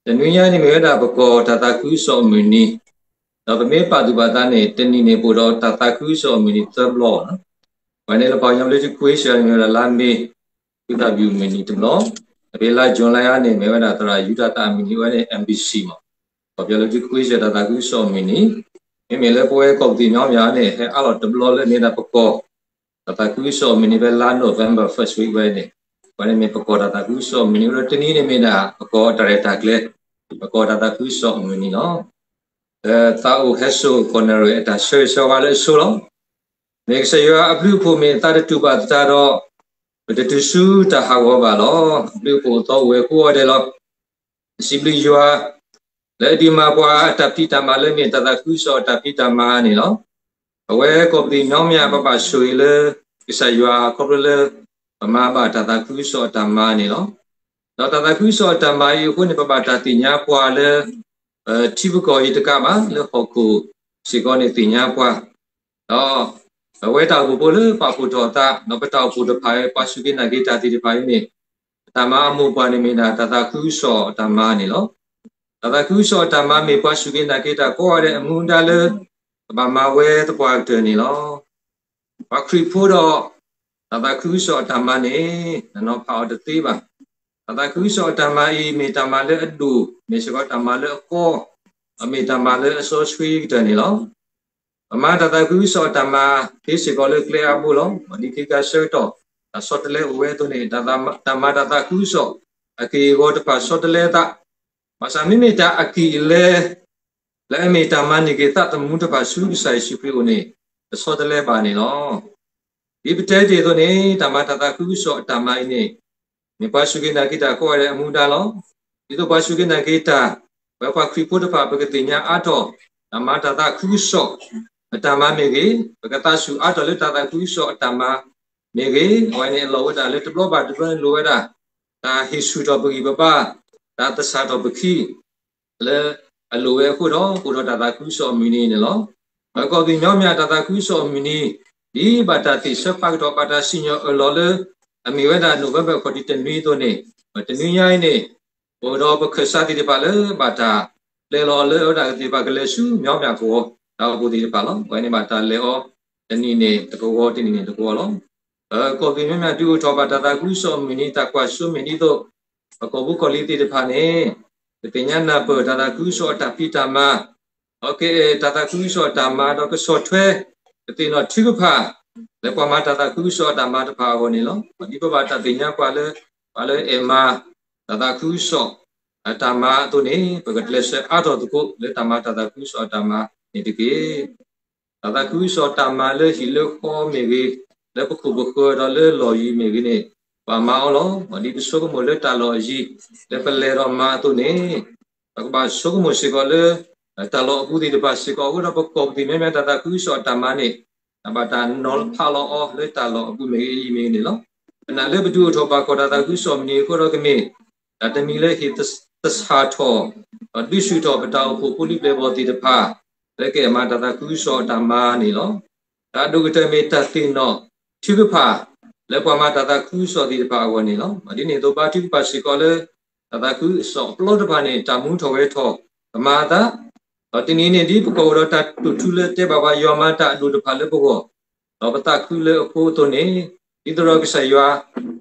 တနွံညါန့ၣ်မ့ၢ်ဝဲဒၣ်ပကိးတၢ်သးခုကစီၣ်အမုၢ်နံၤ, ဒီးပမ့ၢ်ပာ်သူၣ်ပာ်သးန့ၣ် တနံၣ်န့ၣ်ပအိၣ်ဒီးတၢ်သးခုကစီၣ်အမုၢ်နံၤသၢဘျီလီၤ. ပှၤန့ၣ်လၢပှၤကညီဘျၢထံခွ့စၢၤန့ၣ် မ့ၢ်ဝဲဒၣ်လါမ့ၤ ဒုးသးဘျုးမုၢ်နံၤတဘျီ, အဖဲလါကၠူၤလါအါန့ၣ် မ့ၢ်ဝဲဒၣ်သရၣ်ယူဒၤသၣ်အမုၢ်နံၤ ဝဲန့ၣ် M B C မး, ပှၤကညီဘျၢထံခွ့စၢၤတၢ်သးခုကစီၣ်အမုၢ်နံၤ, မ့မ့ၢ်လၢပဝဲကိးပသံၣ်ညီမးန့ၣ် ဟဲအါလီၤတဘျီလၢမ့ၢ်ဒၣ်ပကိး တၢ်သးခုကစီၣ်အမုၢ်နံၤဖဲလါ November first week ဝဲန့ၣ်, ပှၤန့ၣ်မ့ၢ်ပကိးတၢ်သးခုကစီၣ်အမုၢ်နံၤ ဒီးတနံၤန့ၣ်မ့ၢ်ဒၣ် ပကိးတၢ်ရဲၣ်တၢ်ကျဲၤ, ပကိးတၢ်သးခုကစီၣ်အမုၢ်နံၤလီၤ. သးအိၣ်ဟဲစိာ်ကီၢ်နဲၣ်ရွဲၣ်အတၢ်ဆၢဂ့ၤဆၢဝါလၢအဆိလီၤ. မ့ၢ်ကစၢ်ယွၤအဘျုးအဖှိၣ်မ့ၢ်သးတတူၢ်ဘၣ်သတးဒီး, ပတတုၤဆူတၢ်ဟးဂီၤဘၣ်လီၤ. အဘျုးအဖှိၣ်အသီအိၣ်ဝဲကိးဂၤဒဲးလီၤ. ပစံးဘျုးယွၤ လၢအဒုးမၤပှၤအတၢ်ဖံးတၢ်မၤလၢမ့ၢ်တၢ်သးခုကစီၣ်အတၢ်ဖံးတၢ်မၤန့ၣ်လီၤ. အဝဲကိးပသံၣ်ညီမး ပဘၣ်ဆိၣ်ဂ့ၤလၢကစၢ်ယွၤခီဖျိလၢ ပမၤဘၣ်တၢ်သးခုကစီၣ်အတၢ်မၤန့ၣ်လီၤ. ဒီးတၢ်သးခုကစီၣ်အတၢ်မၤအံၤအဃိန့ၣ် ပဘၣ်တၢ်သ့ၣ်ညါပှၤလၢ ထံပကီၢ်အံၤတကးဘၣ် လၢဟီၣ်ခိၣ်စ့ၢ်ကီးန့ၣ်သ့ၣ်ညါပှၤ, ဒီးအဝဲတၢ်အိၣ်ဖှိၣ်ဖိလၢပာ်ဖှိၣ်ထီၣ်အသး ဒီးပတၢ်အိၣ်ဖှိၣ်တဖၣ် ပှၤစူၢ်က့ၤနာ်က့ၤတၢ်သ့ၣ်တဖၣ်အံၤန့ၣ် တၢ်မၤအမိၢ်ပှၢ်န့ၣ်မ့ၢ်ဒၣ်တၢ်သးခုကစီၣ်အတၢ်မၤန့ၣ်လီၤ. တၢ်သးခုကစီၣ်အတၢ်မၤမ့ၢ်ပှၤစူၢ်က့ၤနာ်က့ၤတၢ်ကိးဂၤဒဲးအမူဒါလၢ ကဘၣ်မၤဝဲသပှၢ်ကတၢၢ်န့ၣ်လီၤ. ပှၤခရံာ်ဖိဒီး တၢ်သးခုကစီၣ်အတၢ်မၤန့ၣ် နနီၤဖးအီၤတသ့ဘၣ်. တၢ်သးခုကစီၣ်အတၢ်မၤအံၤ မ့ၢ်တၢ်မၤလၢအဒိၣ်, မ့ၢ်စ့ၢ်ကီးတၢ်မၤလၢအကီ, ဒီးမ့ၢ်တၢ်မၤလၢအစီဆှံကတၢၢ်န့ၣ်လီၤ. ပမၤတၢ်သးခုကစီၣ်အတၢ်မၤ ဖဲစ့ၢ်ကီးလၢကျဲအါဘိလီၤ. ဒ်ခံခါဆၢကတီၢ် တၢ်ဆီတလဲအိၣ်ဝဲအသိးန့ၣ် တၢ်မၤတၢ်သးခုကစီၣ် အက့ၢ်အဂီၤတဖၣ်ဆီတလဲသး, ဘၣ်ဆၣ်မ့မ့ၢ်တၢ်အကံၢ်အလဲ လၢအမ့ၢ်တၢ်မၤန့ၢ်က့ၤသးသမူတဖၣ်ဆူကစၢ်ယ့ၣ်ၡူးခရံာ်အအိၣ်န့ၣ် တဆီတလဲဘၣ်န့ၣ်လီၤ. ဒ်ပတဲတ့ၢ်အသိးန့ၣ် တၢ်မၤတၢ်သးခုကစီၣ်အတၢ်မၤအံၤန့ၣ် မ့ၢ်ပှၤစူၢ်က့ၤနာ်က့ၤတၢ်ကိးဂၤဒဲးအမူဒါလီၤ. ဒ်သိးပှၤစူၢ်က့ၤနာ်က့ၤတၢ် ပဝဲပှၤခရံာ်ဖိတဖၣ် ပကသ့ၣ်ညါအါထီၣ် တၢ်မၤတၢ်သးခုကစီၣ်အတၢ်မၤမ့ၢ်ဂ့ၤ, ပကသးဆူၣ်အါထီၣ်လၢတၢ်သးခုကစီၣ်အတၢ်မၤမ့ၢ်ဂ့ၤ, အဝဲန့ၣ်အလီၢ်ဝဲဒၣ်လၢတဘျီဘၣ်တဘျီန့ၣ်လိၣ်ဝဲဒၣ် တၢ်ဟ့ၣ်ဆူၣ်ထီၣ်ပဂံၢ်ပဘါ, တၢ်သဆၣ်ထီၣ်ပခံ လၢအလိၣ်ဝဲအဃိဒီး အိၣ်ဒီးတၢ်သးခုကစီၣ်အမုၢ်နံၤန့ၣ်လီၤ. ပကိးပသ့ၣ်ညီမး တၢ်သးခုကစီၣ်အမုၢ်နံၤ ဒ်ဘၣ်တၢ်သ့ၣ်ဆၢဖးကတီၢ် ဘၣ်တၢ်စံၣ်ညီၣ်အၢၣ်လီၤလၢ အမ့ၢ်ဝဲဒၣ် November ခီၣ်ထံးတနွံအသိးန့ၣ်, တနွံညါအံၤန့ၣ် အိၣ်ဒီးပခၢၣ်စးသ့ၣ်တဖၣ်လၢဘၣ်တၢ်ပျဲလီၤအီၤလၢအဝဲဒၣ်သ့ၣ်တဖၣ်ကလဲၤဆူ မျီးမၠၣ်ကဝီၤ တၢ်အိၣ်ဖှိၣ်သ့ၣ်တဖၣ်လီၤ. အဝဲန့ၣ်ဘၣ်တၢ်လဲၤအီၤ တနံၤန့ၣ်တကဝီၤ တနံၤန့ၣ်တကဝီၤလီၤ. ပကိးပသ့ၣ်ညီမးဒုးအိၣ်ထီၣ်ဘၣ်တၢ်သးခုကစီၣ်အမုၢ်နံၤ တၢ်ကွၢ်စိမ့ၢ်ဒ်သိး ပကီၢ်ဖိကီၢ်လံၤသ့ၣ်တဖၣ်န့ၣ် ကသ့ၣ်ညါနၢ်ပၢၢ်တၢ်သးခုကစီၣ်အတၢ်ဖံးတၢ်မၤ, ဒီးကအဲၣ်တၢ်သးခုကစီၣ်အတၢ်မၤဒီးကဆီၣ်ထွဲ ကသ့ၣ်နီၣ်ထုကဖၣ် လၢပှၤမၤတၢ်သးခုကစီၣ်အတၢ်မၤတဖၣ်အဂီၢ်န့ၣ်လီၤ. ဒ်ပဘၣ်တၢ်သ့ၣ်ညါပှၤလၢ ပှၤလၢအဲၣ်မၤ တၢ်သးခုကစီၣ်အတၢ်မၤအသိးန့ၣ် ပကကျဲးစၢးအါထီၣ်သကိးလၢတၢ်မၤတၢ်သးခုကစီၣ်အတၢ်မၤန့ၣ်တက့ၢ်. တၢ်သးခုကစီၣ်တၢ်မၤလၢဟံၣ်လၢဃီမ့ၢ်ဂ့ၤ, လၢပခိၣ်ပဃၢၤဒီးလၢလီၢ်ယံၤမ့ၢ်ဂ့ၤန့ၣ် ပဘၣ်မၤအီၤလီၤ. ဒ်ပဆိကမိၣ်လၢတၢ်လီၢ်အယံၤ လၢပလဲၤဒီးမၤအသိးန့ၣ် ပကဘၣ်ဆိကမိၣ်စ့ၢ်ကီးလၢ တၢ်လီၢ်အပူၤသ့ၣ်တဖၣ်စ့ၢ်ကီးအဃိဒီး ပကိးပသ့ၣ်ညီမးတၢ်သးခုကစီၣ်အတၢ်မၤန့ၣ် တၢ်ဘၣ်တၢ်နီၤဖးလီၤအီၤလၢတၢ်လီၢ်အပူၤမ့ၢ်ဂ့ၤ အယံၤမ့ၢ်ဂ့ၤန့ၣ်လီၤ. ပနာ်လၢပဒုးအိၣ်ထီၣ်ဘၣ်ကီးတၢ်သးခုကစီၣ်မုၢ်နံၤအဃိဒီးကမ့ၢ် တၢ်တမံၤလၢဟ့ၣ်သဆၣ်ထီၣ် ဒီးဒုးဆူၣ်ထီၣ်ပတၢ်အိၣ်ဖှိၣ်ဖိလံၤပျဲၢ်ဘီၣ်သ့ၣ်တဖၣ် လၢကအဲၣ်မၤတၢ်သးခုကစီၣ်အတၢ်မၤန့ၣ်လီၤ. တၢ်အဒိၣ်ကတၢၢ်မ့ၢ်တၢ်သ့ၣ်နီၣ်ထုကဖၣ် လၢပှၤမၤတၢ်သးခုကစီၣ်သ့ၣ်တဖၣ်အဂီၢ်န့ၣ်လီၤ. ဒ်န့ၣ်အသိး ဘါထုကဖၣ်စ့ၢ်ကီးလၢ တၢ်သးခုကစီၣ်အပျီတဖၣ်န့ၣ် တၢ်မူထီၣ်ဝဲထီၣ်ကမၤအသး ဒီးတနံၤန့ၣ် ဒ်ပကအိၣ်ဒီးတၢ်တိာ်ထူလၢတဲဘၣ်ပှၤ ယွၤမၤတၢ်အဒိၣ်တဖၣ်လၢပဂီၢ် ဒီးပသးခုလၢအဃိအသိးန့ၣ်, ဒ်သိးဒီးကစၢ်ယွၤ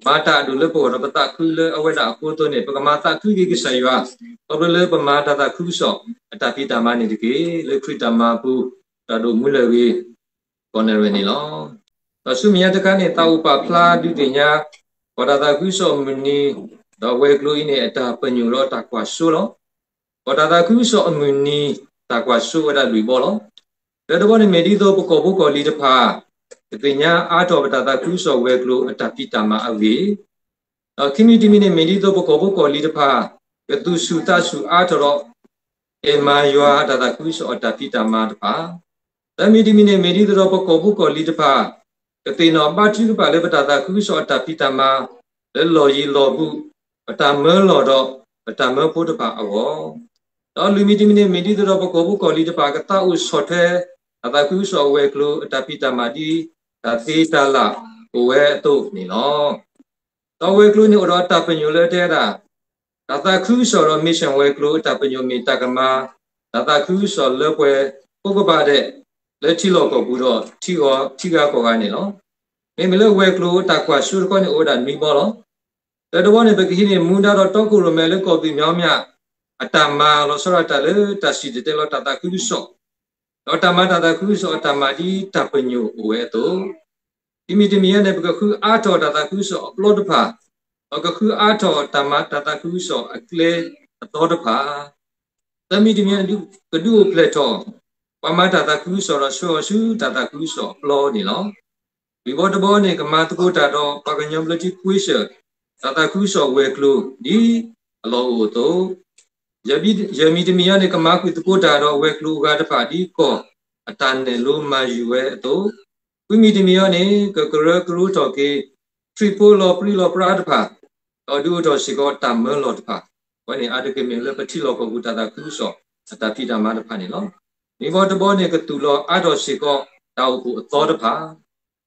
မၤတၢ်အဒိၣ်လၢပဂီၢ်ဒီးပသးခုလၢအဝဲဒၣ်အဃိအသိးန့ၣ်, ပကမၤသးခုက့ၤကစၢ်ယွၤ ခီဖျိလၢပမၤတၢ်သးခုကစီၣ် အတၢ်ဖံးတၢ်မၤန့ၣ်တက့ၢ်. လၢခရံာ်တၢ်မၤအပူၤ တၢ်ဒိၣ်မူလၢအဂ့ၤ ကီးနဲၣ်ရွဲၣ်န့ၣ်လီၤ. ဒီးဆူမဲာ်ညါတခါန့ၣ် သးအိၣ်ပာ်ဖျါဒုးသ့ၣ်ညါ ကီးတၢ်သးခုကစီၣ်အမုၢ်နံၤ ဒီးဝဲၤကျိၤအံၤန့ၣ် အတၢ်ပညိၣ်ဒီးတၢ်ကွၢ်စိလီၤ. ကီးတၢ်သးခုကစီၣ်အမုၢ်နံၤ တၢ်ကွၢ်စိဝဲဒၣ်လွံၢ်ဘီလီၤ. တၢတဘီန့ၣ်မ့ၢ်ဒ်သိးပကီၢ်ဖိကီၢ်လံၤတဖၣ် ကသ့ၣ်ညါအါထီၣ်ပတၢ်သးခုကစီၣ်ဝဲၤကျိၤအတၢ်ဖံးတၢ်မၤအဂ့ၢ်, ဒီးခံမံၤတမံၤန့ၣ် မ့ၢ်ဒ်သိးပကီၢ်ဖိကီၢ်လံၤတဖၣ် ကသူၣ်ဆူၣ်သးဆူၣ်အါထီၣ်ဒီး အဲၣ်မၤယွၤအတၢ်သးခုကစီၣ်အတၢ်ဖံးတၢ်မၤတဖၣ်, သၢမံၤတမံၤန့ၣ် မ့ၢ်ဒ်သိးဒီးပကီၢ်ဖိကီၢ်လံၤတဖၣ် ကသ့ၣ်နီၣ်ဘါထုကဖၣ်လၢပတၢ်သးခုကစီၣ်အတၢ်ဖံးတၢ်မၤ လၢလီၢ်ယံၤလီၢ်ဘူး ပတၢ်မၢလီၢ်ဒီးပတၢ်မၢဖိတဖၣ်အဂီၢ်, ဒီးလွံၢ်မံၤတမံၤန့ၣ် မ့ၢ်ဒ်သိးဒီးပကီၢ်ဖိကီၢ်လံၤတဖၣ် ကသးအိၣ်ဆီၣ်ထွဲ တၢ်သးခုကစီၣ်အဝဲၤကျိၤအတၢ်ဖံးတၢ်မၤဒ် တၢ်သ့တၢ်လၢ်အိၣ်ဝဲအသိးန့ၣ်လီၤ. ဒီးဝဲၤကျိၤန့ၣ်အိၣ်ဒီးတၢ်ပညိၣ်လၢတဲဝဲဒၣ် တၢ်သးခုကစီၣ်ဒီး mission ဝဲၤကျိၤအတၢ်ပညိၣ်မ့ၢ်တၢ်ကမၤ တၢ်သးခုကစီၣ်လၢပှဲၤကိးကပၤဒဲး လၢထံလီၢ်ကီၢ်ပူၤဒီးထံဂီၤထံဂၤကီၢ်ဂၤန့ၣ်လီၤ. မ့မ့ၢ်လၢဝဲၤကျိၤအတၢ်ကွၢ်စိတခီန့ၣ် အိၣ်ဝဲဒၣ်နွံဘီလီၤ. တၢ်တဘီန့ၣ် ပကဟံးန့ၢ်မူဒါဒီးတီခိၣ်ရိၣ်မဲလၢကီၢ်ပယီၤမၠး အတၢ်မၤလီၤဆီဒၣ်တၢ်လၢ တၢ်စံၣ်တဲၤတဲလီၤတၢ်သးခုကစီၣ် ဒီးတၢ်မၤတၢ်သးခုကစီၣ်အတၢ်မၤဒ်တၢ်ပညိၣ်အိၣ်ဝဲအသိး, တမံၤတမံၤညါန့ၣ် ပကဃုအါထီၣ်တၢ်သးခုကစီၣ်အပျီတဖၣ်, ဒီးကဃုအါထီၣ်တၢ်မၤတၢ်သးခုကစီၣ်အကျဲအသီတဖၣ်, တမံၤတမံၤညါန့ၣ် ကဒုးအိၣ်ဖျဲၣ်ထီၣ် ပှၤမၤတၢ်သးခုကစီၣ်ဒီးဆှၢအီၤဆူတၢ်သးခုကစီၣ်အပျီန့ၣ်လီၤ. လွံၢ်ဘီတဘီန့ၣ် ကမၤသကိးတၢ်ဒီးပှၤကညီဘျၢထံကွ့စၢၣ် တၢ်သးခုကစီၣ်ဝဲၤကျိၤ ဒ်အလီၢ်အိၣ်အသိး, ယဲၢ်မံၤတမံၤညါန့ၣ် ကမၤကွံာ်သကိးတၢ်ဒီးဝဲၤကျိၤအဂၤတဖၣ်ဒ်ကီၢ်အတၢ်နဲၣ်လိမၤယုၤဝဲအသိး, ဃုမံၤတမံၤညါန့ၣ် ကကရၢကရိထီၣ်က့ၤ ခရံာ်ဖိလီၤပြံလီၤပြါတဖၣ်, ဒီးဒုးအိၣ်ထီၣ်စ့ၢ်ကီးတၢ်မၢလီၤတဖၣ်, အဝဲန့ၣ်အါတက့ၢ်မ့ၢ်လၢပထံလီၢ်ကီၢ်ပူၤတၢ်သးခုကစီၣ် အတၢ်ဖံးတၢ်မၤတဖၣ်န့ၣ်လီၤ. နွံဘီတဘီန့ၣ် ကသူၣ်လီၤအါထီၣ်စ့ၢ်ကီးတၢ်အိၣ်ဖှိၣ်အသီတဖၣ်,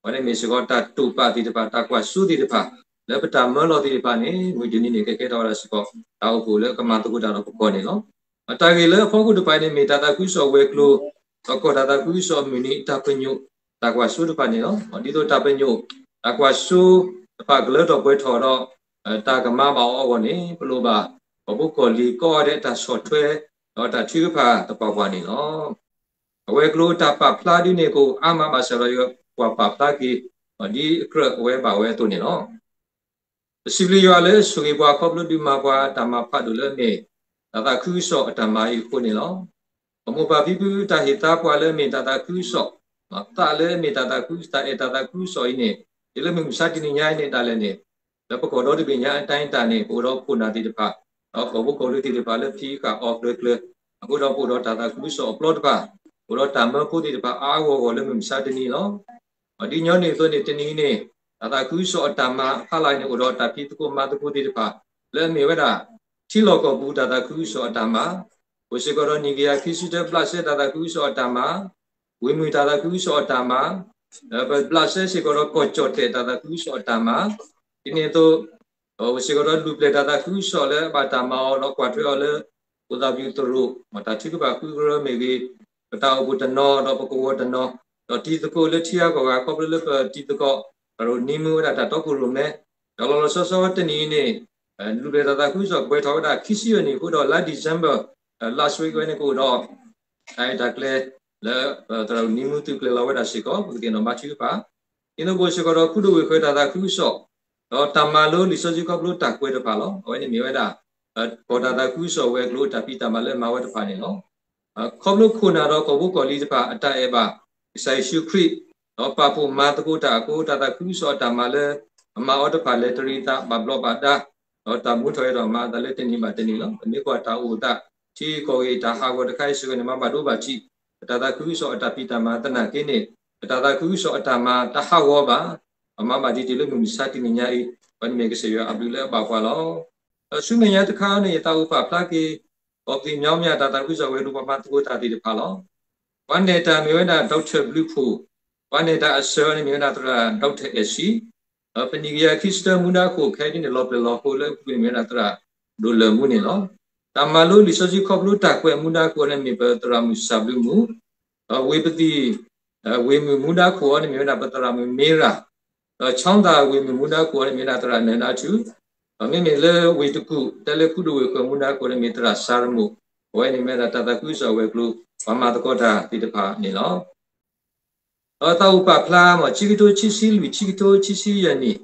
အဝဲန့ၣ်မ့ၢ်စ့ၢ်ကီးတၢ်တိာ်ပာ်သ့ၣ်တဖၣ် တၢ်ကွၢ်စိသ့ၣ်တဖၣ် လၢပတၢ်မၢလီၤသ့ၣ်တဖၣ်န့ၣ် မုၢ်တနံၤန့ၣ် ကကဲထီၣ်ဝဲဒၣ်စ့ၢ်ကီး တၢ်အိၣ်ဖှိၣ်လၢကမၤသကိးတၢ်ဒီးပကီၢ်န့ၣ်လီၤ. တၢ်ဂ့ၢ်လၢအဖီခိၣ်တဖၣ်န့ၣ် မ့ၢ်တၢ်သးခုကစီၣ်ဝဲၤကျိၤ ဒီးကီၢ်တၢ်သးခုကစီၣ်အမုၢ်နံၤ တၢ်ပညိၣ် တၢ်ကွၢ်စိတဖၣ်န့ၣ်လီၤ. ဒ်သိးတၢ်ပညိၣ် တၢ်ကွၢ်စိတဖၣ်ကလၢထီၣ်ပှဲၤထီၣ်ဒီး တၢ်ကမၤဘၣ်အီၤအဂီၢ်န့ၣ် ပလိၣ်ဘၣ် ကီၢ်ဖိကီၢ်လံၤကိးဂၤဒဲးအတၢ်ဆီၣ်ထွဲ ဒီးတၢ်ထုကဖၣ်သပှၢ်ပှၢ်န့ၣ်လီၤ. အဝဲၤကျိၤအတၢ်ပာ်ဖျါဒ်န့ၣ် ကအိၣ်အါမးဘၣ်ဆၣ်ဒီး ယပာ်ဖျါက့ၤ ဒ်အကြၢးအဝဲဘၣ်ဝဲအသိးန့ၣ်လီၤ. ပစံးဘျုးယွၤလၢအဆိၣ်ဂ့ၤပှၤခီဖျိဒုးမၤပှၤအတၢ်မၤဖးဒိၣ်လၢအမ့ၢ် တၢ်သးခုကစီၣ်အတၢ်မၤအံၤအဃိန့ၣ်လီၤ. ပမိၢ်ပၢ်ဖံဖုတၢ်ဟ့ၣ်သါပှၤလၢအမ့ၢ်တၢ်သးခုကစီၣ်, သးလၢအမ့ၢ်တၢ်သးခု တၢ်အဲၣ်တၢ်သးခုကစီၣ်အံၤန့ၣ် တုၤလၢမုၢ်မဆါတနံၤညါအံၤန့ၣ်ဒၣ်လဲာ်န့ၣ် လၢပကီၢ်ဒီတဘ့ၣ်ညါအတၢ်အံၤတၢ်န့ၣ် ပအိၣ်ဒီးခိၣ်နၢ်သ့ၣ်တဖၣ် ဒီးကီၢ်ဖိကီၢ်လံၤသ့ၣ်တဖၣ်လၢဖံးဃာ်အီၣ်ကျၢၤကျၢၤ, အဃိဒီးပအိၣ်ဒီးတၢ်သးခုကစီၣ်အပျီတဖၣ်, အိၣ်ဒီးတၢ်မၢဖိသ့ၣ်တဖၣ်အါအါဂီၢ်ဂီၢ်လၢမုၢ်မဆါတနံၤလီၤ. ဒ်ညီနုၢ်အသိးန့ၣ် တနံၤအံၤန့ၣ် တၢ်သးခုကစီၣ်အတၢ်မၤအဖီလာ်န့ၣ် အိၣ်ဒီးတၢ်ဖံးသကိးမၤသကိးသ့ၣ်တဖၣ် လၢအမ့ၢ်ဝဲဒၣ် ထံလီၢ်ကီၢ်ပူၤတၢ်သးခုကစီၣ်အတၢ်မၤ, အိၣ်စ့ၢ်ကီးဒီးနံၣ်ကယၤခံဆံတၢ ဘျးစဲတၢ်သးခုကစီၣ်အတၢ်မၤ, ဝ့ၢ်မုၢ်တၢ်သးခုကစီၣ်အတၢ်မၤ, ဒီးပဘျးစဲစ့ၢ်ကီးဒီးကီၢ်ကၠီၣ်တဲၣ်တၢ်သးခုကစီၣ်အတၢ်မၤ, ဒ်န့ၣ်အသိး အိၣ်စ့ၢ်ကီးဒီးလူၤပျဲၢ်တၢ်သးခုကစီၣ်လၢအဘၣ်တၢ်မၤအီၤဒီးကွၢ်ထွဲအီၤလၢ အိၣ်သးပူၤသရိာ် တၢ်ထုကဖၣ်ဃုကရၢမ့ၢ်ဂ့ၤ, ပတၢ်အိၣ်ဖှိၣ်တနီၤဒီးပကဝီၤတနီၤ, ဒီးတံၤသကိးလၢထံဂၤကီၢ်ဂၤ ခီဖျိလၢပတံၤသကိး တၢ်ရိၣ်နံၤမူဝဲဒၣ်တၢ်တီခိၣ်ရိၣ်မဲ, ဒီးလီၤလီၤဆီဆီတနံၤအံၤန့ၣ် လူၤပျဲၢ်တၢ်သးခုကစီၣ်ပှဲၤထီၣ်ဝဲဒၣ်ခံဆံယဲၢ်နံၣ်အဃိဒီး လါ December last week ဝဲန့ၣ်ကအိၣ်ဒီး တၢ်အဲၣ်တၢ်ကျဲ လၢ တၢ်ရိၣ်နံၤမူသုးကျဲၤလီၤဝဲဒၣ်စ့ၢ်ကီး ပကသ့ၣ်နီၣ်ဘါထုကဖၣ်, ဒ်သိးကအိၣ်စ့ၢ်ကီးဒီးခူဒိၣ်ဝ့ၢ်ဃၢၤတၢ်သးခုကစီၣ်, ဒီးတၢ်မၤလိလံာ်စီဆှံခီဖျိတၢ်ကွဲးတဖၣ်လီၤ. အဝဲန့ၣ်မ့ၢ်ဝဲဒၣ် ကီၢ်တၢ်သးခုကစီၣ်ဝဲၤကျိၤတၢ်ဖံးတၢ်မၤလၢမၤဝဲတဖၣ်န့ၣ်လီၤ. ခီဖျိခိၣ်နၢ်ဒီးကီၢ်ဖိကီၢ်လံၤတဖၣ်အတၢ်အဲၣ်ဘၣ် ကစၢ်ယ့ၣ်ၡူးခရံာ်, ဒီးပာ်ဖှိၣ်မၤသကိးတၢ်အဃိ တၢ်သးခုကစီၣ်အတၢ်မၤလၢ အမၤအီၤတဖၣ်လဲၤတရံးအသးဘၣ်ဘျီးဘၣ်ဒါ, ဒီးတၢ်မူထီၣ်ယဲၢ်ထီၣ်မၤအသးလၢတနံၤဘၣ်တနံၤလီၤ. ပမ့ၢ်ကွၢ်တၢ်အိၣ်သး ထံကီၢ်ဂ့ၢ်တၢ်ဟးဂီၤတခါအံၤစ့ၢ်ကီးန့ၣ် မၤဘၣ်ဒိဘၣ်ထံး ပတၢ်သးခုကစီၣ်အတၢ်ဖံးတၢ်မၤသနာ်က့န့ၣ် ပတၢ်သးခုကစီၣ်အတၢ်မၤတဟးဂီၤဘၣ်, ပမၤဘၣ်ဒံးတုၤလၢမုၢ်မဆါတနံၤညါအံၤ, အဝဲန့ၣ်မ့ၢ်ကစၢ်ယွၤအဘျုးလၢအဘၣ်ပှၤလီၤ. ဒီးဆူမဲာ်ညါတခါန့ၣ် ယသးအိၣ်ပာ်ဖျါက့ၤ ကီၢ်ပယီၤမၠးတၢ်သးခုကစီၣ်ဝဲၤကျိၤပှၤမၤသကိးတၢ်သ့ၣ်တဖၣ်လီၤ. ပှၤနဲၣ်တၢ်မ့ၢ်ဝဲဒၣ် Doctor ဘျုးဖှိၣ်, ပှၤနဲၣ်တၢ်အစၢၤန့ၣ်မ့ၢ်ဝဲဒၣ်သရၣ် Doctor အဲၣ်စံ, ဒီးပနံၣ်ကယၤခံဆံတၢမူဒါခိၣ်ခဲအံၤဒ်န့ၣ် လီၤပျဲၢ်လီၤဖိလၢအပူၤန့ၣ်မ့ၢ်ဝဲဒၣ်သရၣ် ဒိၣ်လၢၢ်မူန့ၣ်လီၤ. တၢ်မၤလိလံာ်စီဆှံခီဖျိတၢ်ကွဲးမူဒါခိၣ်န့ၣ်မ့ၢ်ပသရၣ်မုၣ်စၢ်ဘျုးမူ, ဒီးဝ့ၢ်ပသံၣ် ဝ့ၢ်မုၢ်မူဒါခိၣ်အံၤန့ၣ်မ့ၢ်ဝဲဒၣ်ပသရၣ်မုၣ်မ့ရၣ်, ဒီးဆီသၣ်ဝ့ၢ်မုၢ်မူဒါခိၣ်အံၤန့ၣ်မ့ၢ်ဝဲဒၣ်သရၣ်နၢၤဒါထူ, ဒီးမ့မ့ၢ်လၢဝ့ၢ်တကူၣ် တဲလၢခူဒိၣ်ဝ့ၢ်ဃၢၤမူဒါခိၣ်န့ၣ်မ့ၢ်သရၣ်စၤရမိၣ်, အဝဲန့ၣ်မ့ၢ်ဝဲဒၣ်တၢ်သးခုကစီၣ်ဝဲၤကျိၤ ပှၤမၤသကိးတၢ်သ့ၣ်တဖၣ်န့ၣ်လီၤ. ဒီးသးအိၣ်ပာ်ဖျါမး ခံကထိခံဆံလွံၢ် ခံကထိခံဆံယဲၢ်နံၣ်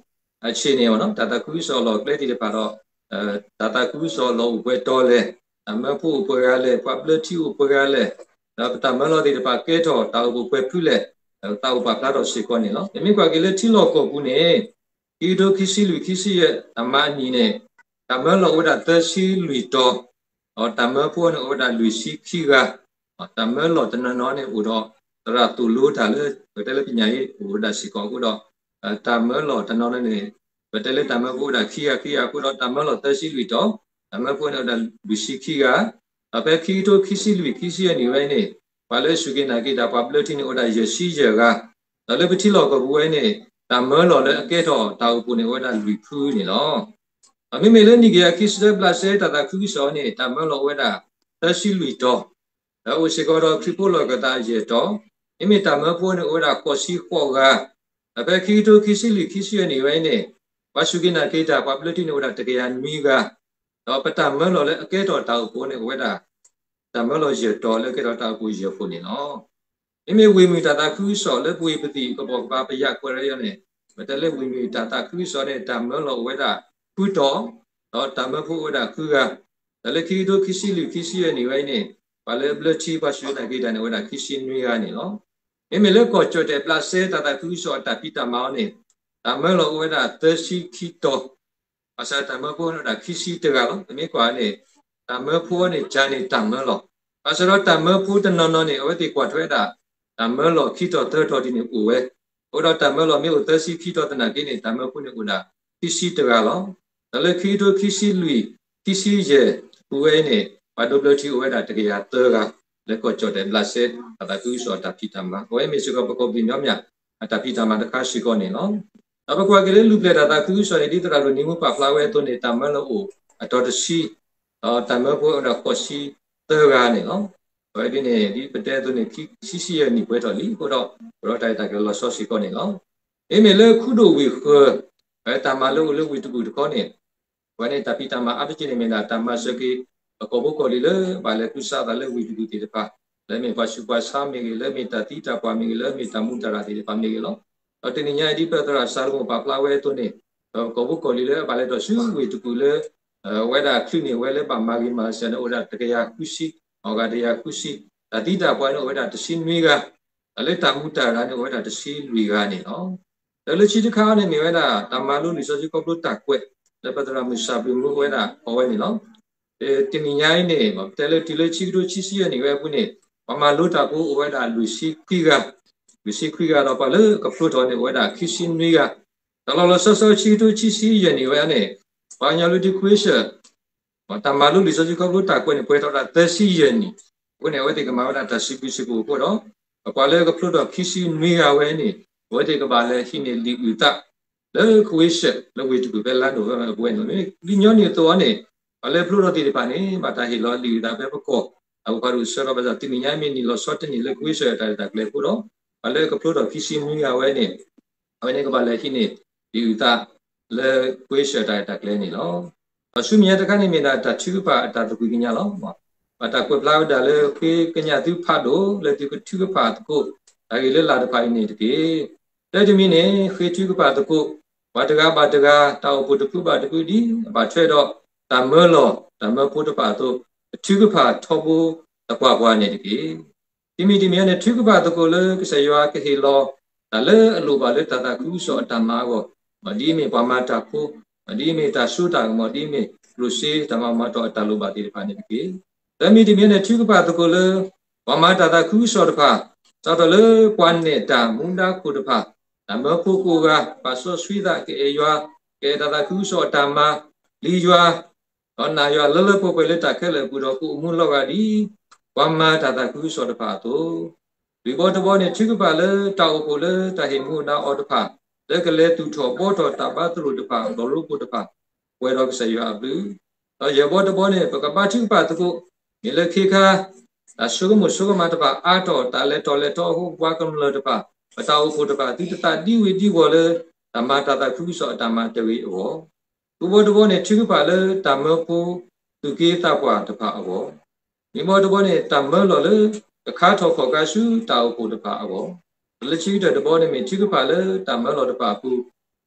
အဆ့ၣ်န့ၣ် တၢ်သးခုကစီၣ်လီၢ်ကျဲသ့ၣ်တဖၣ်ဒီး တၢ်သးခုကစီၣ်လီၢ်အိၣ်ပှဲၤတီလဲၣ်, တၢ်မၢဖိအိၣ်ပှဲၤဂၤလဲၣ်, ပှၤဘျၢထံအိၣ်ပှဲၤဂၤလဲၣ်, ဒီးပတၢ်မၢလီၤသ့ၣ်တဖၣ်ကဲထီၣ်တၢ်အိၣ်ဖှိၣ်ပှဲၤဖုလဲၣ်, သးအိၣ်ပာ်ဖျါထီၣ်စ့ၢ်ကီးန့ၣ်လီၤ. ပမ့ၢ်ကွၢ်က့ၤလၢထံလီၢ်ကီၢ်ပူၤန့ၣ် ခံကထိခံဆံလွံၢ် ခံဆံယဲၢ် အမၤအနံၣ်န့ၣ် တၢ်မၢလီၤအိၣ်ဝဲဒၣ်သၢဆံလွံၢ်တီၤ, ဒီးတၢ်မၢဖိန့ၣ်အိၣ်ဝဲဒၣ်လွံၢ်ဆံခံဂၤ, တၢ်မၢလီၤတနီၤနီၤန့ၣ်အိၣ်ဒီး သရၣ်သိၣ်လိတၢ်လၢ ပတဲလၢပညာရေးအိၣ်ဝဲဒၣ်စ့ၢ်ကီးအဃိဒီး တၢ်မၢလီၤတနီၤနီၤန့ၣ် ပတဲလၢတၢ်မၢဖိအိၣ်ဝဲဒၣ်ခံဂၤခံဂၤအဃိဒီး တၢ်မၢလီၤသၢဆံလွံၢ်တီၤ, တၢ်မၢဖိန့ၣ်အိၣ်ဝဲဒၣ်လွံၢ်ဆံခံဂၤ, ဒီးဖဲခံကထိခံဆံလွံၢ် ခံဆံယဲၢ်နံၣ်ဝဲန့ၣ် ပှၤလၢအစူၢ်က့ၤနာ်က့ၤတၢ်ပှၤဘျၢထံန့ၣ်အိၣ်ဝဲဒၣ်ယဲၢ်ဆံယဲၢ်ဂၤ, ဒီးလၢပထံလီၢ်ကီၢ်ပူၤဝဲန့ၣ် တၢ်မၢလီၤလၢအကဲထီၣ်တၢ်အိၣ်ဖှိၣ်န့ၣ်အိၣ်ဝဲဒၣ်လွံၢ်ဖုန့ၣ်လီၤ. ဒီးမ့မ့ၢ်လၢနံၣ်ကယၤခံဆံတၢဘျးစဲ တၢ်သးခုကစီၣ်န့ၣ် တၢ်မၢလီၤအိၣ်ဝဲဒၣ် သၢဆံလွံၢ်တီၤ, ဒီးအိၣ်စ့ၢ်ကီးဒီးခရံာ်ဖိလီၢ်ကသးယဲၢ်တီၤ, မ့မ့ၢ်တၢ်မၢဖိန့ၣ် အိၣ်ဝဲဒၣ်ဃိးဆံဃိးဂၤ, ဒီးဖဲခံကထိခံဆံလွံၢ် ခံဆံယဲၢ်နံၣ်ဝဲအံၤန့ၣ် ပှၤစူၢ်က့ၤနာ်က့ၤတၢ် ပှၤဘျၢထံန့ၣ် အိၣ်ဝဲဒၣ်တကယၤနွံဂၤ, ဒီးပတၢ်မၢလီၤလၢအကဲထီၣ်တၢ်အိၣ်ဖှိၣ်န့ၣ် အိၣ်ဝဲဒၣ် တၢ်မၢလီၤယဲၢ်တီၤလၢကဲထီၣ်တၢ်အိၣ်ဖှိၣ်ယဲၢ်ဖှိၣ်န့ၣ်လီၤ. မ့မ့ၢ်ဝ့ၢ်မုၢ်တၢ်သးခုကစီၣ်လၢပဝ့ၢ်ပသံၣ်ကဘီၣ်ကဘါပယၣ်ကွဲးလၢယီၤန့ၣ် ပတဲလၢဝ့ၢ်မုၢ်တၢ်သးခုကစီၣ်န့ၣ် တၢ်မၢလီၤအိၣ်ဝဲဒၣ်ဃုတီၤ, ဒီးတၢ်မၢဖိအိၣ်ဝဲဒၣ်ဃုဂၤ, ဒီးလၢခံကထိခံဆံလွံၢ် ခံဆံယဲၢ်နံၣ်ဝဲအံၤန့ၣ် ပှၤလၢအဘျၢထံပှၤစူၢ်က့ၤနာ်က့ၤတၢ်န့ၣ် အိၣ်ဝဲဒၣ်ခံဆံနွံဂၤန့ၣ်လီၤ. မ့မ့ၢ်လၢကီၢ်ကၠီၣ်တဲၣ်ဘျးစဲ တၢ်သးခုကစီၣ်အတၢ်ဖံးတၢ်မၤအီၤန့ၣ် တၢ်မၢလီၤအိၣ်ဝဲဒၣ်သၢဆံခံတီၤ ဘၣ်ဆၣ်တၢ်မၢဖိန့ၣ်အိၣ်ဝဲဒၣ်ခံဆံတဂၤလီၤ. ပမ့ၢ်ကွၢ်န့ၣ် တၢ်မၢဖိန့ၣ် ကၢန့ၣ်တၢ်မၢလီၤ. ဘၣ်ဆၣ်ဒီးတၢ်မၢဖိတနီၤနီၤန့ၣ် အဝဲသ့ၣ်ကွၢ်ထွဲဒၣ် တၢ်မၢလီၤခံတီၤသၢတီၤဒ်န့ၣ်အိၣ်ဝဲ, အဃိဒီးတၢ်မၢလီၤမ့ၢ်အိၣ်သၢဆံခံတီၤသနာ်က့န့ၣ် တၢ်မၢဖိန့ၣ်အိၣ်ဒၣ်ခံဆံတဂၤလီၤ. ဒီးလၢခံကထိခံဆံလွံၢ် ခံဆံယဲၢ်ပူၤဝဲအံၤန့ၣ် ပှၤဒိးဘျၢထံအိၣ်ဝဲဒၣ်တကယၤသၢဂၤ လၢကီၢ်ကၠီၣ်တဲၣ်ဘျးစဲ တၢ်သးခုကစီၣ်အတၢ်ဖံးတၢ်မၤ အဝဲမ့ၢ်စ့ၢ်ကီးပကီၢ်ပယီၤမၠး အတၢ်ဖံးတၢ်မၤတခါစ့ၢ်ကီးန့ၣ်လီၤ. ဒီးပကွၢ်က့ၤလၢလူၢ်ပျဲၢ်တၢ်သးခုကစီၣ်န့ၣ် ဒ်သရၣ်ဒိၣ်နံၤမူပာ်ဖျါဝဲအသိးန့ၣ် တၢ်မၢလီၤအိၣ်အတီၤတဆံ, ဒီးတၢ်မၢဖိအိၣ်ဒီးဃိးဆံသၢဂၤန့ၣ်လီၤ. အဝဲဒ်န့ၣ် ဒ်ပတဲအသိးန့ၣ် ခံဆံယဲၢ်နံၣ်ပှဲၤထီၣ်လံအဃိဒီး ပဒီးတၢ်ရဲၣ်တၢ်ကျဲၤလီၤဆီစ့ၢ်ကီးန့ၣ်လီၤ. မ့မ့ၢ်လၢခူဒိၣ်ဝ့ၢ်ဃၢၤ တၢ်မၤလၢအိၣ်လၢဝ့ၢ်တကူၣ်တခီန့ၣ် အဝဲန့ၣ်တၢ်ဖံးတၢ်မၤအါတက့ၢ်န့ၣ်မ့ၢ်ဒၣ် တၢ်မၤစၢၤက့ၤ ပကီၢ်ဖိကီၢ်လံၤလၢ ဘၣ်လဲၤကူစါအသးလၢဝ့ၢ်တကူၣ်သ့ၣ်တဖၣ်, လၢမ့ၢ်ပှၤဆူးပှၤဆါမ့ၢ်ဂ့ၤ, လၢမ့ၢ်တၢ်သံတၢ်ပှၢ်မ့ၢ်ဂ့ၤ, လၢမ့ၢ်တၢ်မူတၢ်ရၣ်သ့ၣ်တဖၣ်မ့ၢ်ဂ့ၤလီၤ. ဒီးတနံၤညါအံၤဒ်ပသရၣ်စၤလိမိၣ်ပာ်ဖျါဝဲအသိးန့ၣ် ပကီၢ်ဖိကီၢ်လံၤလၢဘၣ်လဲၤထီၣ်ဆူဝ့ၢ်တကူၣ်လၢ အဝဲဒၣ်ချုးန့ၢ်ဝဲလၢဘၣ်မၤဂ့ၤမၤစၢၤန့ၣ် အိၣ်ဝဲဒၣ်တကယၤဃုဆံ, အဂၤတကယၤဃုဆံ, တၢ်သံတၢ်ပှၢ်န့ၣ်အိၣ်ဝဲဒၣ်တဆံနွံဂၤ, တၢ်လၢတၢ်မူတၢ်ရၣ်န့ၣ်အိၣ်ဝဲဒၣ်တဆံလွံၢ်ဂၤန့ၣ်လီၤ. ဒီးလၢခံတခါန့ၣ်မ့ၢ်ဝဲဒၣ် တၢ်မၤလိလံာ်စီဆှံခီဖျိတၢ်ကွဲး လၢပသရၣ်မုၣ်စၢ်ဘျုးမူအိၣ်ဝဲဒၣ်အဝဲန့ၣ်လီၤ. တနံၤညါအံၤန့ၣ် ပတဲလၢတုၤလၢဆံကထိဆံဆံယဲၢ်နံၣ်ဝဲအပူၤန့ၣ် ပှၤမၤလိတၢ်ဖိအိၣ်ဝဲဒၣ်လွံၢ်ဆံခွံဂၤ, လွံၢ်ဆံခွံဂၤဒီး ပှၤလၢကဖျိထီၣ်န့ၣ်အိၣ်ဝဲဒၣ်ခံဆံနွံဂၤ, ဒီးလီၤလီၤဆီဆီဆံကထိဆံဆံယဲၢ်နံၣ်ဝဲန့ၣ် ပှၤကညီလၢဒုးကွ့ဆၢၣ် တၢ်မၤလိလံာ်စီဆှံခီဖျိတၢ်ကွဲးန့ၣ် ပှဲၤထီၣ်ဒၣ်သၢဆံယဲၢ်နံၣ်, အဃိန့ၣ် အဝဲသ့ၣ်ကမၤဝဲဒၣ်တၢ်စံးဘျုးစံးဖှိၣ်အဃိဒီး ပှၤလၢကဖျိထီၣ်ခံဆံနွံဂၤဝဲန့ၣ် အဝဲသ့ၣ်ကဘၣ်လဲၤဟံးန့ၢ်လံာ်အုၣ်သး လၢကွ့ဆၢၣ်လၢဝ့ၢ်တကူၣ်ဖဲလါနိၣ်ဝ့ဘၢၣ် အပူၤဝဲန့ၣ် ဒ်ညီနုၢ်အသိးအီၤန့ၣ် ပှၤလၢဖျိထီၣ်သ့ၣ်တဖၣ်န့ၣ် ဘၣ်တၢ်ဟ့ၣ်လီၤလံာ်အုၣ်သးဖဲပကီၢ် အပူၤဖးဒိၣ်ဆၢထီၣ်ဘၣ်ဆၣ် တနံၤညါမ့ၢ်နံၣ်လီၤဆီတနံၣ်လၢကွ့ဆၢၣ်တၢ်ရဲၣ်တၢ်ကျဲၤအဃိဒီး ပှၤလၢကဖျိထီၣ်ခံဆံနွံဂၤဝဲန့ၣ် အဝဲန့ၣ်ကဘၣ်လဲၤဟံးန့ၢ် လံာ်အုၣ်သး လၢကွ့ဆၢၣ်တၢ်ရဲၣ်တၢ်ကျဲၤန့ၣ်လီၤ. ဒီးဆူမဲာ်ညါတခါန့ၣ်မ့ၢ်ဒၣ်တၢ်ထုကဖၣ်အတၢ်သကွံၢ်ကညးလီၤ. ဘၣ်တၢ်ကွဲးဖျါဝဲဒၣ်လၢ ဃ့ကညးသုဖးဒိၣ် လၢသုကထုကဖၣ်သကိး တၢ်ဂ့ၢ်လၢလာ်တဖၣ်အံၤန့ၣ်တက့ၢ်. တၢ်တမံၤန့ၣ် ဃ့ထုကဖၣ်သကိး ပှၤတဂၤဘၣ်တဂၤ တၢ်အိၣ်ဖှိၣ်တဖုဘၣ်တဖုဒ်အဘၣ်ထွဲဒီး တၢ်မၢလီၤ တၢ်မၢဖိတဖၣ်အသိး ပထုကဖၣ်ထီဘိသပှၢ်ပှၢ်န့ၣ်တက့ၢ်. တမံၤတမံၤန့ၣ် ထုကဖၣ်သကိးလၢကစၢ်ယွၤကဟ့ၣ်လီၤ တၢ်လၢအလိၣ်ဘၣ်လၢတၢ်သးခုကစီၣ်အတၢ်မၤအဂီၢ်, ဒ်အမ့ၢ်ပှၤမၤတၢ်ဖိ, ဒ်အမ့ၢ်တၢ်စိတၢ်ကမီၤ, ဒ်အမ့ၢ်ကျိၣ်စ့တၢ်မၤမၤတီၢ်အတၢ်လိၣ်ဘၣ်သ့ၣ်တဖၣ်န့ၣ်တက့ၢ်. တမံၤတမံၤန့ၣ် ထုကဖၣ်သကိးလၢ ပှၤမၤတၢ်သးခုကစီၣ်တဖၣ်, စးထီၣ်လၢပှၤနဲၣ်တၢ်မူဒါခိၣ်တဖၣ်, တၢ်မၢဖိကိးဂၤ, ပာ်စီဆှံသးကအဲၣ်ယွၤ, ကအဲၣ်တၢ်သးခုကစီၣ်အတၢ်မၤ, ပျံၤယွၤ ဒီးနာ်ယွၤလၢလၢပှဲၤပှဲၤလၢတၢ်ခဲလၢာ်အပူၤဒီး ကအိၣ်မူလီၤဂာ်ဒ် ပှၤမၤတၢ်သးခုကစီၣ်တဖၣ်အသိး, လွံၢ်ဘီတဘီန့ၣ် ထုကဖၣ်လၢတၢ်အိၣ်ဖှိၣ်လၢတၢ်ဟ့ၣ်မူဒါအီၤတဖၣ် လၢကလဲၤသူၣ်ထီၣ်ဘှီထီၣ်တၢ်ဘါသရိာ်တဖၣ် ဒီးလိဖိတဖၣ် ပှဲၤဒီးကစၢ်ယွၤအဘျုး, ဒီးယဲၢ်ဘီတဘီန့ၣ် ပကဘါထုကဖၣ်သကိး မ့ၢ်လၢခ့ခါ တၢ်ဆိကမိၣ်ဆိကမးတဖၣ်အါထီၣ် တၢ်လဲၤထီၣ်လဲၤထီအဃိ ပှၤကမျၢၢ်တဖၣ် ပတၢ်အိၣ်ဖှိၣ်တဖၣ် သုတသးဒံဝ့ၤဒံဝီၤလၢ တၢ်မၤတၢ်သးခုကစီၣ်အတၢ်မၤတဂ့ၤအဂီၢ်, ဃုဘီတဘီန့ၣ် ထုကဖၣ်လၢတၢ်မၢဖိ သူၣ်က့သးပှၢ်တဖၣ်အဂီၢ်, နွံဘီတဘီန့ၣ် တၢ်မၢလီၤလၢ ကခါထီၣ်ခီၣ်ခါဆူတၢ်အိၣ်ဖှိၣ်တဖၣ်အဂီၢ်, ဒီးလၢခံကတၢၢ်တဘီန့ၣ် မ့ၢ်ထုကဖၣ်လၢတၢ်မၢလီၤတဖၣ်အပူၤ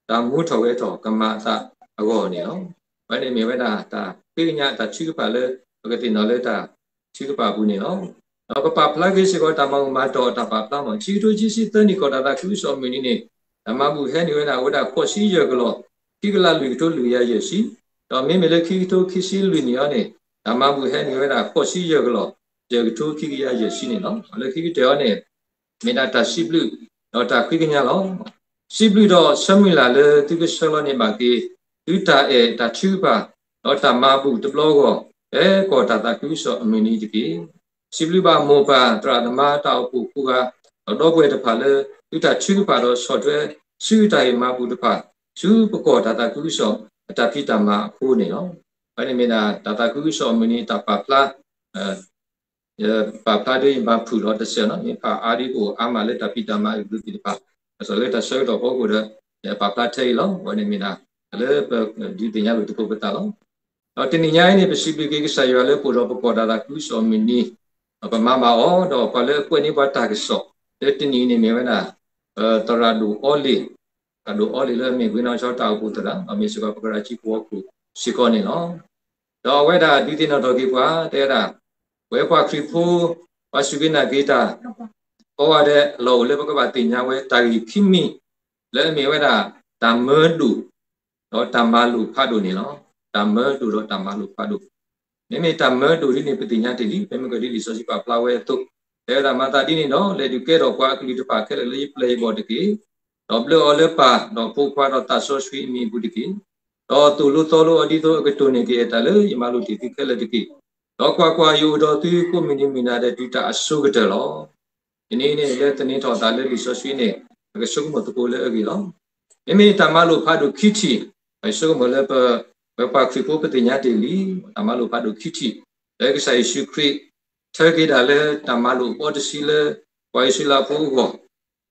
တၢ်မူထီၣ်ဂဲၤထီၣ်ကမၤအသးအဂီၢ်န့ၣ်လီၤ. အဝဲန့ၣ်မ့ၢ်ဝဲဒၣ်တၢ်ဃ့ကညးတၢ်ထုကဖၣ်လၢ ပကသ့ၣ်နီၣ်လၢတၢ်ထုကဖၣ်အပူၤန့ၣ်လီၤ. ဒီးပပာ်ဖျါက့ၤစ့ၢ်ကီးတၢ်မၤဘူၣ်မၤတီၢ်အတၢ်ပာ်ဖျါမး ခံကထိခံဆံသၢနံၣ်ကီၢ်တၢ်သးခုကစီၣ်အမုၢ်နံၤန့ၣ် တၢ်မၤဘူၣ်ဟဲနုာ်ဝဲဒၣ် အဝဲဒၣ်ဃိးဆံယဲၢ်ကလီၢ် ခံကလးလွံၢ်ကထိလွံၢ်ကယၤယဲၢ်ဆံ, ဒီးမ့မ့ၢ်လၢခံကထိခံဆံလွံၢ်နံၣ်အံၤန့ၣ် တၢ်မၤဘူၣ်ဟဲနုာ်ဝဲဒၣ်ဃိးဆံယဲၢ်ကလီၢ် ယဲၢ်ကထိခံကယၤယဲၢ်ဆံန့ၣ်လီၤ. လၢခံကတၢၢ်အံၤန့ၣ် မ့ၢ်ဒၣ်တၢ်စံးဘျုး ဒီးတၢ်ဃ့ကညးလီၤ. စံးဘျုးဒီးဆၢမုၢ်လၢ်လၢသုကဆှၢလီၤန့ၢ်ဘၣ်က့ၤ သုတၢ်အဲၣ်တၢ်ထုကဖၣ် ဒီးတၢ်မၤဘူၣ်တဘျီအဂီၢ် ဖဲကီၢ်တၢ်သးခုကစီၣ်အမုၢ်နံၤတက့ၢ်. စံးဘျုးဘၣ်မိၢ်ပၢ်သရၣ်သမါတၢ်အိၣ်ဖှိၣ်ကိးဂၤ ဒီးဒီပုၢ်ဝဲၢ်တဖၣ်လၢ သုတၢ်ထုကဖၣ်ဒီးဆီၣ်ထွဲ ဆူတၢ်ဟ့ၣ်မၤဘူၣ်တဖၣ် ဆူပကီၢ်တၢ်သးခုကစီၣ် အတၢ်ဖံးတၢ်မၤအဃိန့ၣ်လီၤ. အဝဲန့ၣ်မ့ၢ်ဒၣ်တၢ်သးခုကစီၣ်အမုၢ်နံၤ တၢ်ပာ်ဖျါ ယပာ်ဖျါဒ်ယဘၣ်ဖုၣ်လီၤတစဲးနီၤ မ့ၢ်ဖးအါဒ်ကအိၣ်အါမးလၢတၢ်ဖံးတၢ်မၤအဂုၤအဂၤသ့ၣ်တဖၣ် ဘၣ်ဆၣ်လၢတၢ်ဆၢကတီၢ်ဖီခိၣ်ဒီး ယပာ်ဖျါထဲအံၤလီၤ. အဝဲန့ၣ်မ့ၢ်ဒၣ် လၢပဒုးသ့ၣ်ညါလိာ်သကိးပသးလီၤ. ဒီးတနံၤညါအံၤန့ၣ် ပစံးဘျုးက့ၤကစၢ်ယွၤလၢပအိၣ်ဒီးပကီၢ် တၢ်သးခုကစီၣ်အမုၢ်နံၤ ပမၤဘၣ်အီၤ ဒီးပှၤလၢအကွဲးန့ၢ်ပှၤတၢ်ကစီၣ် လၢတနံၤအံၤန့ၣ်မ့ၢ်ဝဲဒၣ် ပသရၣ်ဒိၣ်အီလ့ၣ် သရၣ်ဒိၣ်အီလ့ၣ်လၢအမ့ၢ်ဝ့ၢ်နီၢ်ဆီတၢ်အိၣ်ဖှိၣ်သရၣ် ဒီးမ့ၢ်စ့ၢ်ကီးပကရၢထံကဝီၤခိၣ်စ့ၢ်ကီးန့ၣ်လီၤ. ဒီးအဝဲဒၣ်ဒုးသ့ၣ်နီၣ်ထီၣ်က့ၤပှၤ တဲဝဲဒၣ် ပဝဲပှၤခရံာ်ဖိ ပှၤစူၢ်က့ၤနာ်က့ၤတၢ် ကိးဂၤဒဲးလီၤအိၣ်လၢပကဘၣ်သ့ၣ်ညါဝဲတၢ်ဂ့ၢ်ခံမံၤ လၢအမ့ၢ်ဝဲဒၣ် တၢ်မၢဒိၣ် ဒီးတၢ်မၤလိာ်ဖးဒိၣ်န့ၣ်လီၤ. တၢ်မၢဒိၣ်ဒီးတၢ်မၤလိာ်ဖးဒိၣ် မ့မ့ၢ်တၢ်မၢဒိၣ်ဒ်န့ၣ် ပသ့ၣ်ညါတ့ၢ်လံ ဖဲမ့ၢ်ကဒ်လံာ်စီဆှံပာ်ဖျါဝဲအသိး တဲဝဲဒၣ်မၤသးဒ်န့ၣ်ဒီး လဲၤဒုးကဲထီၣ်ပှၤအကလုာ်တဖၣ်ခဲလၢာ်လၢယပျဲၢ်ယဘီၣ်တက့ၢ်. ဒီးဘျၢအီၤလၢပၢ် ဒီးဖိခွါ ဒီးသးစီဆှံအမံၤအပူၤတက့ၢ်. ဒီးသိၣ်လိသီလိအီၤဒ်သိးအကတိၢ်န့ၢ်က့ၤအတၢ်လၢယမၤလိာ်တ့ၢ်သုခဲလၢာ်တက့ၢ်. ဒီးကွၢ်ကွၢ်, ယအိၣ်ဒီးသုကိးမုၢ်နံၤမုၢ်နၤဒီးတုၤတၢ်အဆိကတၢၢ်လီၤ. တနံၤအံၤန့ၣ်လၢသန့ၤထီၣ်အသးလၢလံာ်စီဆှံန့ၣ် ပကဆိကမိၣ်သကိးလၢအဂ့ၢ်လီၤ. မ့မ့ၢ်တၢ်မၤလိာ်ဖးဒိၣ်ခံထံၣ် ပဆိကမိၣ်လၢပ ပပှၤခရံာ်ဖိပသ့ၣ်ညါတ့ၢ်လံ တၢ်မၤလိာ်ဖးဒိၣ်ခံထံၣ် လၢကစၢ်ယ့ၣ်ၡူးခရံာ် ထၢက့ၤဒၣ်လၢတၢ်မၤလိာ်အဘီတဆံလၢ ပှၤအံၣ်စရ့လးဖိအဂီၢ်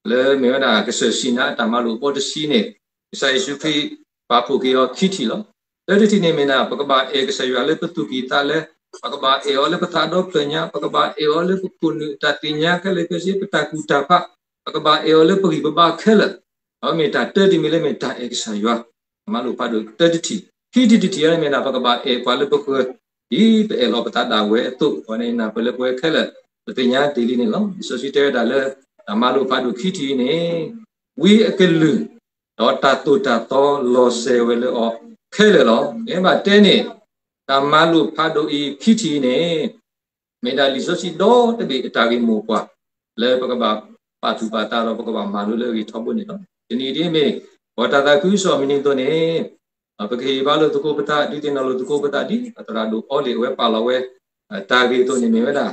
လၢမ့ၢ်ဝဲဒၣ်ကစၢၢ်စံၤနါအတၢ်မၤလိာ်အဘီတဆံန့ၣ် ကစၢ်ယ့ၣ်ၡူးခရံာ်ပာ်ဖှိၣ်က့ၤအီၤခံထံၣ်လီၤ. တၢတထံၣ်န့ၣ်မ့ၢ်ဒၣ် ပကဘၣ်အဲၣ်ကစၢ်ယွၤလၢပသူၣ်ကံၢ်သးလဲ, ပကဘၣ်အဲၣ်အီၤလၢပသးဒီဖျၢၣ်ညါ, ပကဘၣ်အဲၣ်အီၤလၢပခိၣ်နူာ်အတၢ်သ့ၣ်ညါခဲလၢာ်ခဲဆ့ ပတၢ်ကူၣ်တၢ်ဖး, ပကဘၣ်အဲၣ်အီၤလၢပဂံၢ်ပဘါခဲလၢာ်, အဝဲမ့ၢ်တၢ်တၢတမံၤလၢမ့ၢ်တၢ်အဲၣ်ကစၢ်ယွၤ တၢ်မၤလိာ်ဖးဒိၣ်တၢတထံၣ်. ခံထံၣ်တထံၣ်အံၤန့ၣ်မ့ၢ်ဒၣ် ပကဘၣ်အဲၣ်ပှၤလၢပဃၢၤ ဒ်ပအဲၣ်လီၤပသးဒၣ်ဝဲအသိး အဝဲန့ၣ်နၢ်ပၢၢ်လၢပဝဲခဲလၢာ် ပသ့ၣ်ညါတ့ၢ်လံန့ၣ်လီၤ. လံာ်စီဆှံတဲဝဲဒၣ်လၢ တၢ်မၤလိာ်ဖးဒိၣ်ခံထံၣ်အံၤန့ၣ် ဝံအကလုၢ် ဒီးတၢ်သိၣ်တၢ်သီလီၤစဲၤဝဲလၢအီၤခဲလၢာ်လီၤ. မ့ၢ်ဘၣ်တဲန့ၣ် တၢ်မၤလိာ်ဖးဒိၣ်အံၤခံထံၣ်အံၤန့ၣ် မ့ၢ်ဒၣ်လံာ်စီဆှံဒီတဘ့ၣ်အတၢ်ဂ့ၢ်မိၢ်ပှၢ် လၢပကဘၣ်ပာ်သူၣ်ပာ်သးဒီးပကဘၣ်မၤလိလၢအဂ့ၢ်ထီဘိန့ၣ်လီၤ. တနံၤဒ်မ့ၢ် ပတၢ်သးခုကစီၣ်မုၢ်နံၤအသိးန့ၣ် ပကဟ့ၣ်ဘါလိာ်သကိးပသး ဒုးသ့ၣ်နီၣ်လိာ်သကိးပသးဒ် သရၣ်ဒိၣ်အီလ့ၣ်အဝဲပာ်လီၤဝဲ တၢ်ဂ့ၢ်အသိးန့ၣ်မ့ၢ်ဝဲဒၣ်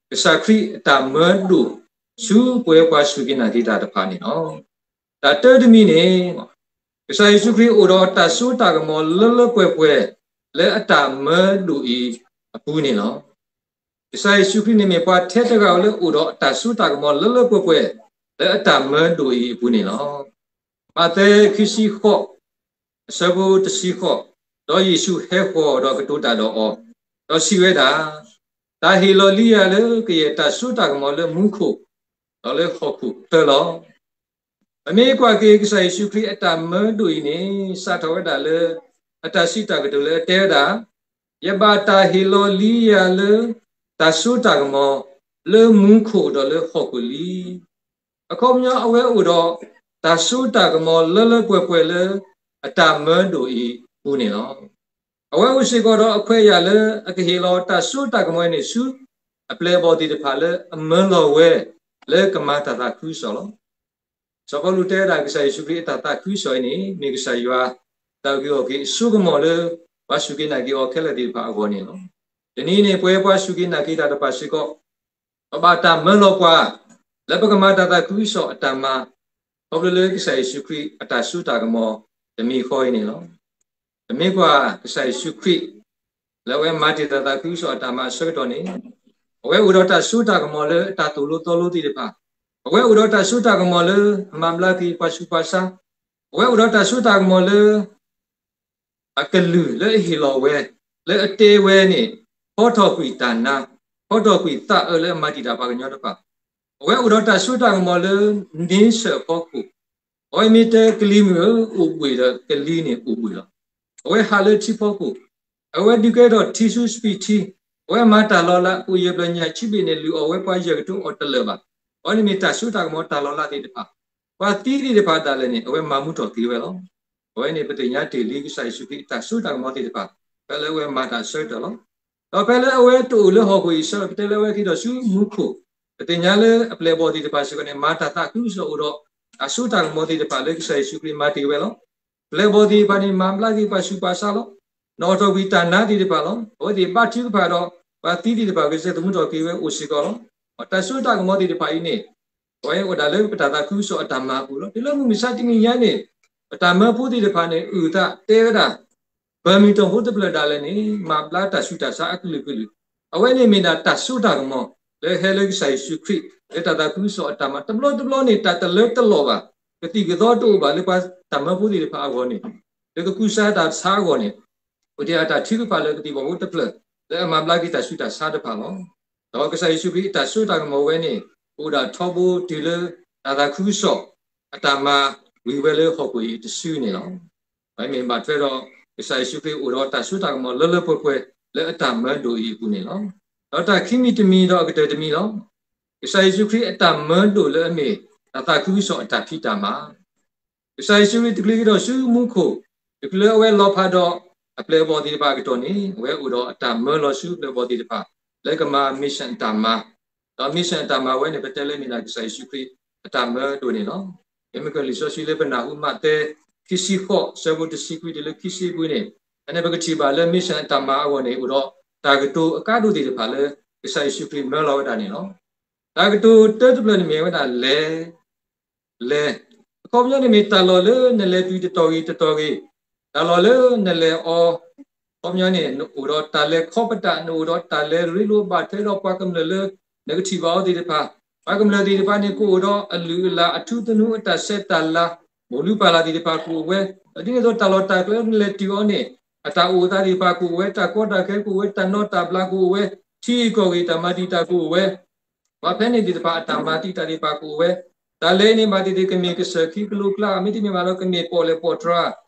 ကစၢ်ခရံာ်အတၢ်မၢဒိၣ်ဆူပဝဲပှၤစူၢ်က့ၤနာ်က့ၤတၢ်တဖၣ်န့ၣ်လီၤ. တၢ်တၢတမံၤန့ၣ် ကစၢ်ယ့ၣ်ၡူးခရံာ်အိၣ်ဒီးတၢ်စိတၢ်ကမီၤလၢလၢပှဲၤပှဲၤ လၢအတၢ်မၢဒိၣ်အံၤအပူၤန့ၣ်လီၤ. ကစၢ်ယ့ၣ်ၡူးခရံာ်န့ၣ်မ့ၢ်ပှၤထဲတဂၤဧိၤလၢအိၣ်ဒီးအတၢ်စိတၢ်ကမီၤလၢလၢပှဲၤပှဲၤ လၢအတၢ်မၢဒိၣ်အံၤအပူၤန့ၣ်လီၤ. မးသဲခံဆံဃိး အဆၢဖိတဆံဃိး, ဒီးယ့ၣ်ၡူးဟဲဃီၤဒီးကတိၤတၢ်ဒီးအီၤ, ဒီးစံးဝဲဒၣ်, တၢ်ဟ့ၣ်လီၤလံယၤလၢကယဲၢ်တၢ်စိတၢ်ကမီၤလၢမူခိၣ် ဒီးလၢဟီၣ်ခိၣ်ချၢလီၤ. ပမ့ၢ်ကွၢ်က့ၤကစၢ်ယ့ၣ်ၡူးခရံာ်အတၢ်မၢဒိၣ်အံၤန့ၣ် စးထီၣ်ဝဲဒၣ်လၢ အတၢ်စံးတၢ်ကတိၤလၢအတဲဝဲဒၣ်, ယဘၣ်တၢ်ဟ့ၣ်လီၤလံယၤလၢ တၢ်စိတၢ်ကမီၤ လၢမူခိၣ်ဒီးလၢဟီၣ်ခိၣ်လံ. အခီပညီအဝဲအိၣ်ဒီး တၢ်စိတၢ်ကမီၤလၢလၢပှဲၤပှဲၤလၢ အတၢ်မၢဒိၣ်အံၤအပူၤန့ၣ်လီၤ. အဝဲအိၣ်စ့ၢ်ကီးဒီးအခွဲးယာ်လၢ အကဟ့ၣ်လီၤတၢ်စိတၢ်ကမီၤအံၤန့ၣ်ဆူ အပျဲၢ်အဘီၣ်သ့ၣ်တဖၣ်လၢအမၢလီၤဝဲ လၢကမၤတၢ်သးခုကစီၣ်လီၤ. စီၤပီလူးတဲဝဲဒၣ်ကစၢ်ယ့ၣ်ၡူးခရံာ်အတၢ်သးခုကစီၣ်အံၤန့ၣ် မ့ၢ်ကစၢ်ယွၤ တၢ်အုၣ်က့ၤခီၣ်က့ၤအစိကမီၤလၢ ပှၤစူၢ်က့ၤနာ်က့ၤအီၤခဲလၢာ်သ့ၣ်တဖၣ်အဂီၢ်န့ၣ်လီၤ. တနံၤအံၤန့ၣ် ပဝဲပှၤစူၢ်က့ၤနာ်က့ၤတၢ်တဖၣ်စ့ၢ်ကီး ပဘၣ်တၢ်မၢလီၤပှၤ လၢပကမၤတၢ်သးခုကစီၣ်အတၢ်မၤ ခီဖျိလၢကစၢ်ယ့ၣ်ၡူးခရံာ်အတၢ်စိတၢ်ကမီၤတမံၤဃီအံၤန့ၣ်လီၤ. ပမ့ၢ်ကွၢ်ကစၢ်ယ့ၣ်ၡူးခရံာ် လၢအဝဲမၤတ့ၢ်တၢ်သးခုကစီၣ်အတၢ်မၤအဆၢကတီၢ်န့ၣ် အဝဲအိၣ်ဒီးတၢ်စိတၢ်ကမီၤလၢအတၢ်သိၣ်လိသီလိသ့ၣ်တဖၣ်, အဝဲအိၣ်ဒီးတၢ်စိတၢ်ကမီၤလၢအမၤဘျါက့ၤပှၤဆူးပှၤဆါ, အဝဲအိၣ်ဒီးတၢ်စိတၢ်ကမီၤလၢ အကလုၢ်လၢအဟ့ၣ်လီၤဝဲ လၢအတဲဝဲန့ၣ် ဖီထီၣ်ကွံာ်တၢ်နါ, ဖီထီၣ်ကွံာ်သးအၢလၢအမၤတံာ်တာ်ပှၤကညီတဖၣ်, အဝဲအိၣ်ဒီးတၢ်စိတၢ်ကမီၤလၢ နဆၢၣ်အဖီခိၣ်, အဝဲမ့ၢ်တဲကလံၤမုၢ်ဧၢ အိၣ်ဘှံးဒီးကလံၤန့ၣ်အိၣ်ဘှံးလီၤ. အဝဲဟးလၢထံဖီခိၣ်, အဝဲဒုးကဲထီၣ်ထံဆူစပံးထံ, အဝဲမၤတၢ်လီၤလး အိၣ်ယဲၢ်ဘျီညၣ်ဆံဘ့ၣ်န့ၣ် လုၢ်အီၣ်ဝဲပှၤယဲၢ်ကထိအီၤတလၢာ်ဘၣ်. အဝဲန့ၣ်မ့ၢ်တၢ်စိတၢ်ကမီၤတၢ်လီၤလးသ့ၣ်တဖၣ်, ပှၤသံသ့ၣ်တဖၣ်ဒၣ်လဲာ်န့ၣ် အဝဲမၤမူထီၣ်က့ၤဝဲလီၤ. အဝဲန့ၣ်ပသ့ၣ်ညါတ့ၢ်လံကစၢ်ယ့ၣ်ၡူးခရံာ်အတၢ်စိတၢ်ကမီၤသ့ၣ်တဖၣ် ဖဲလၢအဝဲမၤတၢ်အဆၢကတီၢ်လီၤ. ဒီးဖဲလၢအဝဲတအိၣ်လၢဟီၣ်ခိၣ်အံၤအဆၢကတီၢ် ပတဲလၢအဝဲက့ၤထီၣ်ဆူမူခိၣ်, ပသ့ၣ်ညါလၢအပျဲၢ်အဘီၣ်သ့ၣ်တဖၣ်စ့ၢ်ကီးန့ၣ် မၤတၢ်သးခုကစီၣ်အိၣ်ဒီး တၢ်စိတၢ်ကမီၤသ့ၣ်တဖၣ်လၢကစၢ်ယ့ၣ်ၡူးခရံာ်မၤတ့ၢ်ဝဲလီၤ. ပျဲၢ်ဘီၣ်သ့ၣ်တဖၣ်န့ၣ် မၤဘျါက့ၤပှၤဆူးပှၤဆါလီၤ. နီၣ်ထီၣ်ကွံာ်တၢ်နါသ့ၣ်တဖၣ်လီၤ. အဝဲသ့ၣ်ဘါထုကဖၣ်ဒီး ပှၤသံသ့ၣ်တဖၣ် ကစၢ်သမူထီၣ်က့ၤဝဲအိၣ်စ့ၢ်ကီးလီၤ. တၢ်စိတၢ်ကမီၤသ့ၣ်တဖၣ်အံၤန့ၣ် အဝဲအိၣ်ဒၣ်လၢပတၢ်သးခုကစီၣ်အတၢ်မၤအပူၤလီၤ. တုၤလၢမုၢ်မဆါတနံၤညါန့ၣ် ပတၢ်မၢဖိသ့ၣ်တဖၣ်န့ၣ် အုၣ်သးတဲဝဲဒၣ် ပၢၤမုၢ်တၢ်ဖိတဖျၢၣ်ဒၣ်လဲာ်န့ၣ် မၤဘျါတၢ်ဆူးတၢ်ဆါအကလုာ်ကလုာ်, အဝဲန့ၣ်မ့ၢ်ဒၣ်တၢ်စိတၢ်ကမီၤ လၢဟဲလၢကစၢ်ယ့ၣ်ၡူးခရံာ် လၢတၢ်သးခုကစီၣ်အတၢ်မၤ တဘျီတဘျီန့ၣ် တၢ်တလၢတလီၢ်ဘၣ်, ကသံၣ်ကသီတအိၣ်ဘၣ်လၢပှၤတၢ်မၢဖိသ့ၣ်တဖၣ်အဂီၢ်န့ၣ်, လၢကကူစါတၢ်ဆါအဂီၢ်န့ၣ်, အိၣ်ဒံးအတၢ်ထုကဖၣ်လၢကသံၣ်ဘီၣ်ဖိတဖျၢၣ် လၢအမၤဘျါက့ၤတၢ်ဆူးတၢ်ဆါတဖၣ်လီၤ. ဒီးကစၢ်ယ့ၣ်ၡူးခရံာ်အတၢ်စိတၢ်ကမီၤဝဲန့ၣ် အိၣ်ဒၣ်ထီဘိတုၤလၢ တၢ်သးခုကစီၣ် အတၢ်မၤဝံၤဝဲလၢဟီၣ်ခိၣ်အံၤတစုန့ၣ်လီၤ. အဝဲမ့ၢ်ဘၣ်ထွဲဒီး ကစၢ်ယ့ၣ်ၡူးခရံာ်အိၣ်ဒီးတၢ်စိတၢ်ကမီၤလၢလၢပှဲၤပှဲၤလၢအတၢ်မၢဒိၣ်အံၤအပူၤန့ၣ်လီၤ. ဒီးတၢ်ခံမံၤတမံၤဒီးအကတၢၢ်တမံၤလီၤ. ကစၢ်ယ့ၣ်ၡူးခရံာ်အတၢ်မၢဒိၣ်လၢအမ့ၢ် တၢ်သးခုကစီၣ်အတၢ်ဖံးတၢ်မၤ ကစၢ်ယ့ၣ်ၡူးခရံာ်တချုးက့ၤဒီးဆူမူခိၣ်, တချုးလၢအဝဲလီၤဖးဒီးအပျဲၢ်အဘီၣ်သ့ၣ်တဖၣ်အကတီၢ်န့ၣ်, အဝဲအိၣ်ဒီးအတၢ်မၢလီၤဆူအပျဲၢ်အဘီၣ်သ့ၣ်တဖၣ် လၢကမၤ mission အတၢ်မၤ, ဒီး mission အတၢ်မၤဝဲန့ၣ် ပတဲလၢမ့ၢ်ဒၣ်ကစၢ်ယ့ၣ်ၡူးခရံာ်အတၢ်မၢဒိၣ်န့ၣ်လီၤ. မ့မ့ၢ်ကလံာ်စီဆှံလၢပနၢ်ဟူမးသဲ ခံဆံဃိး ဆၢဖိတဆံခွံတုၤလၢခံဆံပူၤန့ၣ်, အန့ၣ်ပကထံၣ်ဘၣ်လၢ mission အတၢ်မၤအဂီၢ်န့ၣ် အိၣ်ဒီးတၢ်ကတိၤအကါဒိၣ်သ့ၣ်တဖၣ်လၢ ကစၢ်ယ့ၣ်ၡူးခရံာ်မၢလီၤဝဲဒၣ်န့ၣ်လီၤ. တၢ်ကတိၤတၢတဖျၢၣ်န့ၣ်မ့ၢ်ဝဲဒၣ်လဲၤ လဲၤ, အခီပညီန့ၣ်မ့ၢ်တၢ်လီၢ်လၢနလဲၤတုၤတတီၤဂ့ၤတတီၤဂ့ၤ, တၢ်လီၢ်လၢနလဲၤအီၤ, အခီပညီန့ၣ် နအိၣ်ဒီးတၢ်လဲၤခီပတာ, နအိၣ်ဒီးတၢ်လဲၤရ့လိာ်ဘၣ်ထွဲဒီးပှၤကမျၢၢ်လၢ နကထံၣ်ဘၣ်အီၤသ့ၣ်တဖၣ်, ပှၤကမျၢၢ်သ့ၣ်တဖၣ်န့ၣ် ကအိၣ်ဒီးအလုၢ်အလၢ်အထူသနူအတၢ်ဆဲးတၢ်လၤ, မိၢ်လုၢ်ပၢ်လၢ်သ့ၣ်တဖၣ်ကအိၣ်ဝဲ, ဒီးဒ်န့ၣ်အသိးတၢ်လီၢ်တၢ်ကျဲလၢနလဲၤတုၤအီၤန့ၣ်, အတၢ်အိၣ်အသးသ့ၣ်တဖၣ်ကအိၣ်ဝဲ, တၢ်ကီတၢ်ခဲကအိၣ်ဝဲ, တၢ်နီၣ်တၢ်ဘျးကအိၣ်ဝဲ, ထံဂ့ၢ်ကီၢ်ဂ့ၢ်တၢ်မၤတံာ်တာ်ကအိၣ်ဝဲ ပှၤဖဲန့ၣ်သ့ၣ်တဖၣ်အတၢ်မၤတံာ်တာ်သ့ၣ်တဖၣ်ကအိၣ်ဝဲ, တၢ်လဲၤန့ၣ်ဘၣ်သ့ၣ်သ့ၣ်ကမ့ၢ်ကစၢၢ်ခံကလိကျါ, မ့တမ့ၢ်ဘၣ်ဒီးကမ့ၢ်ပီၣ်လဲၣ်ပီၣ်တြၢ်,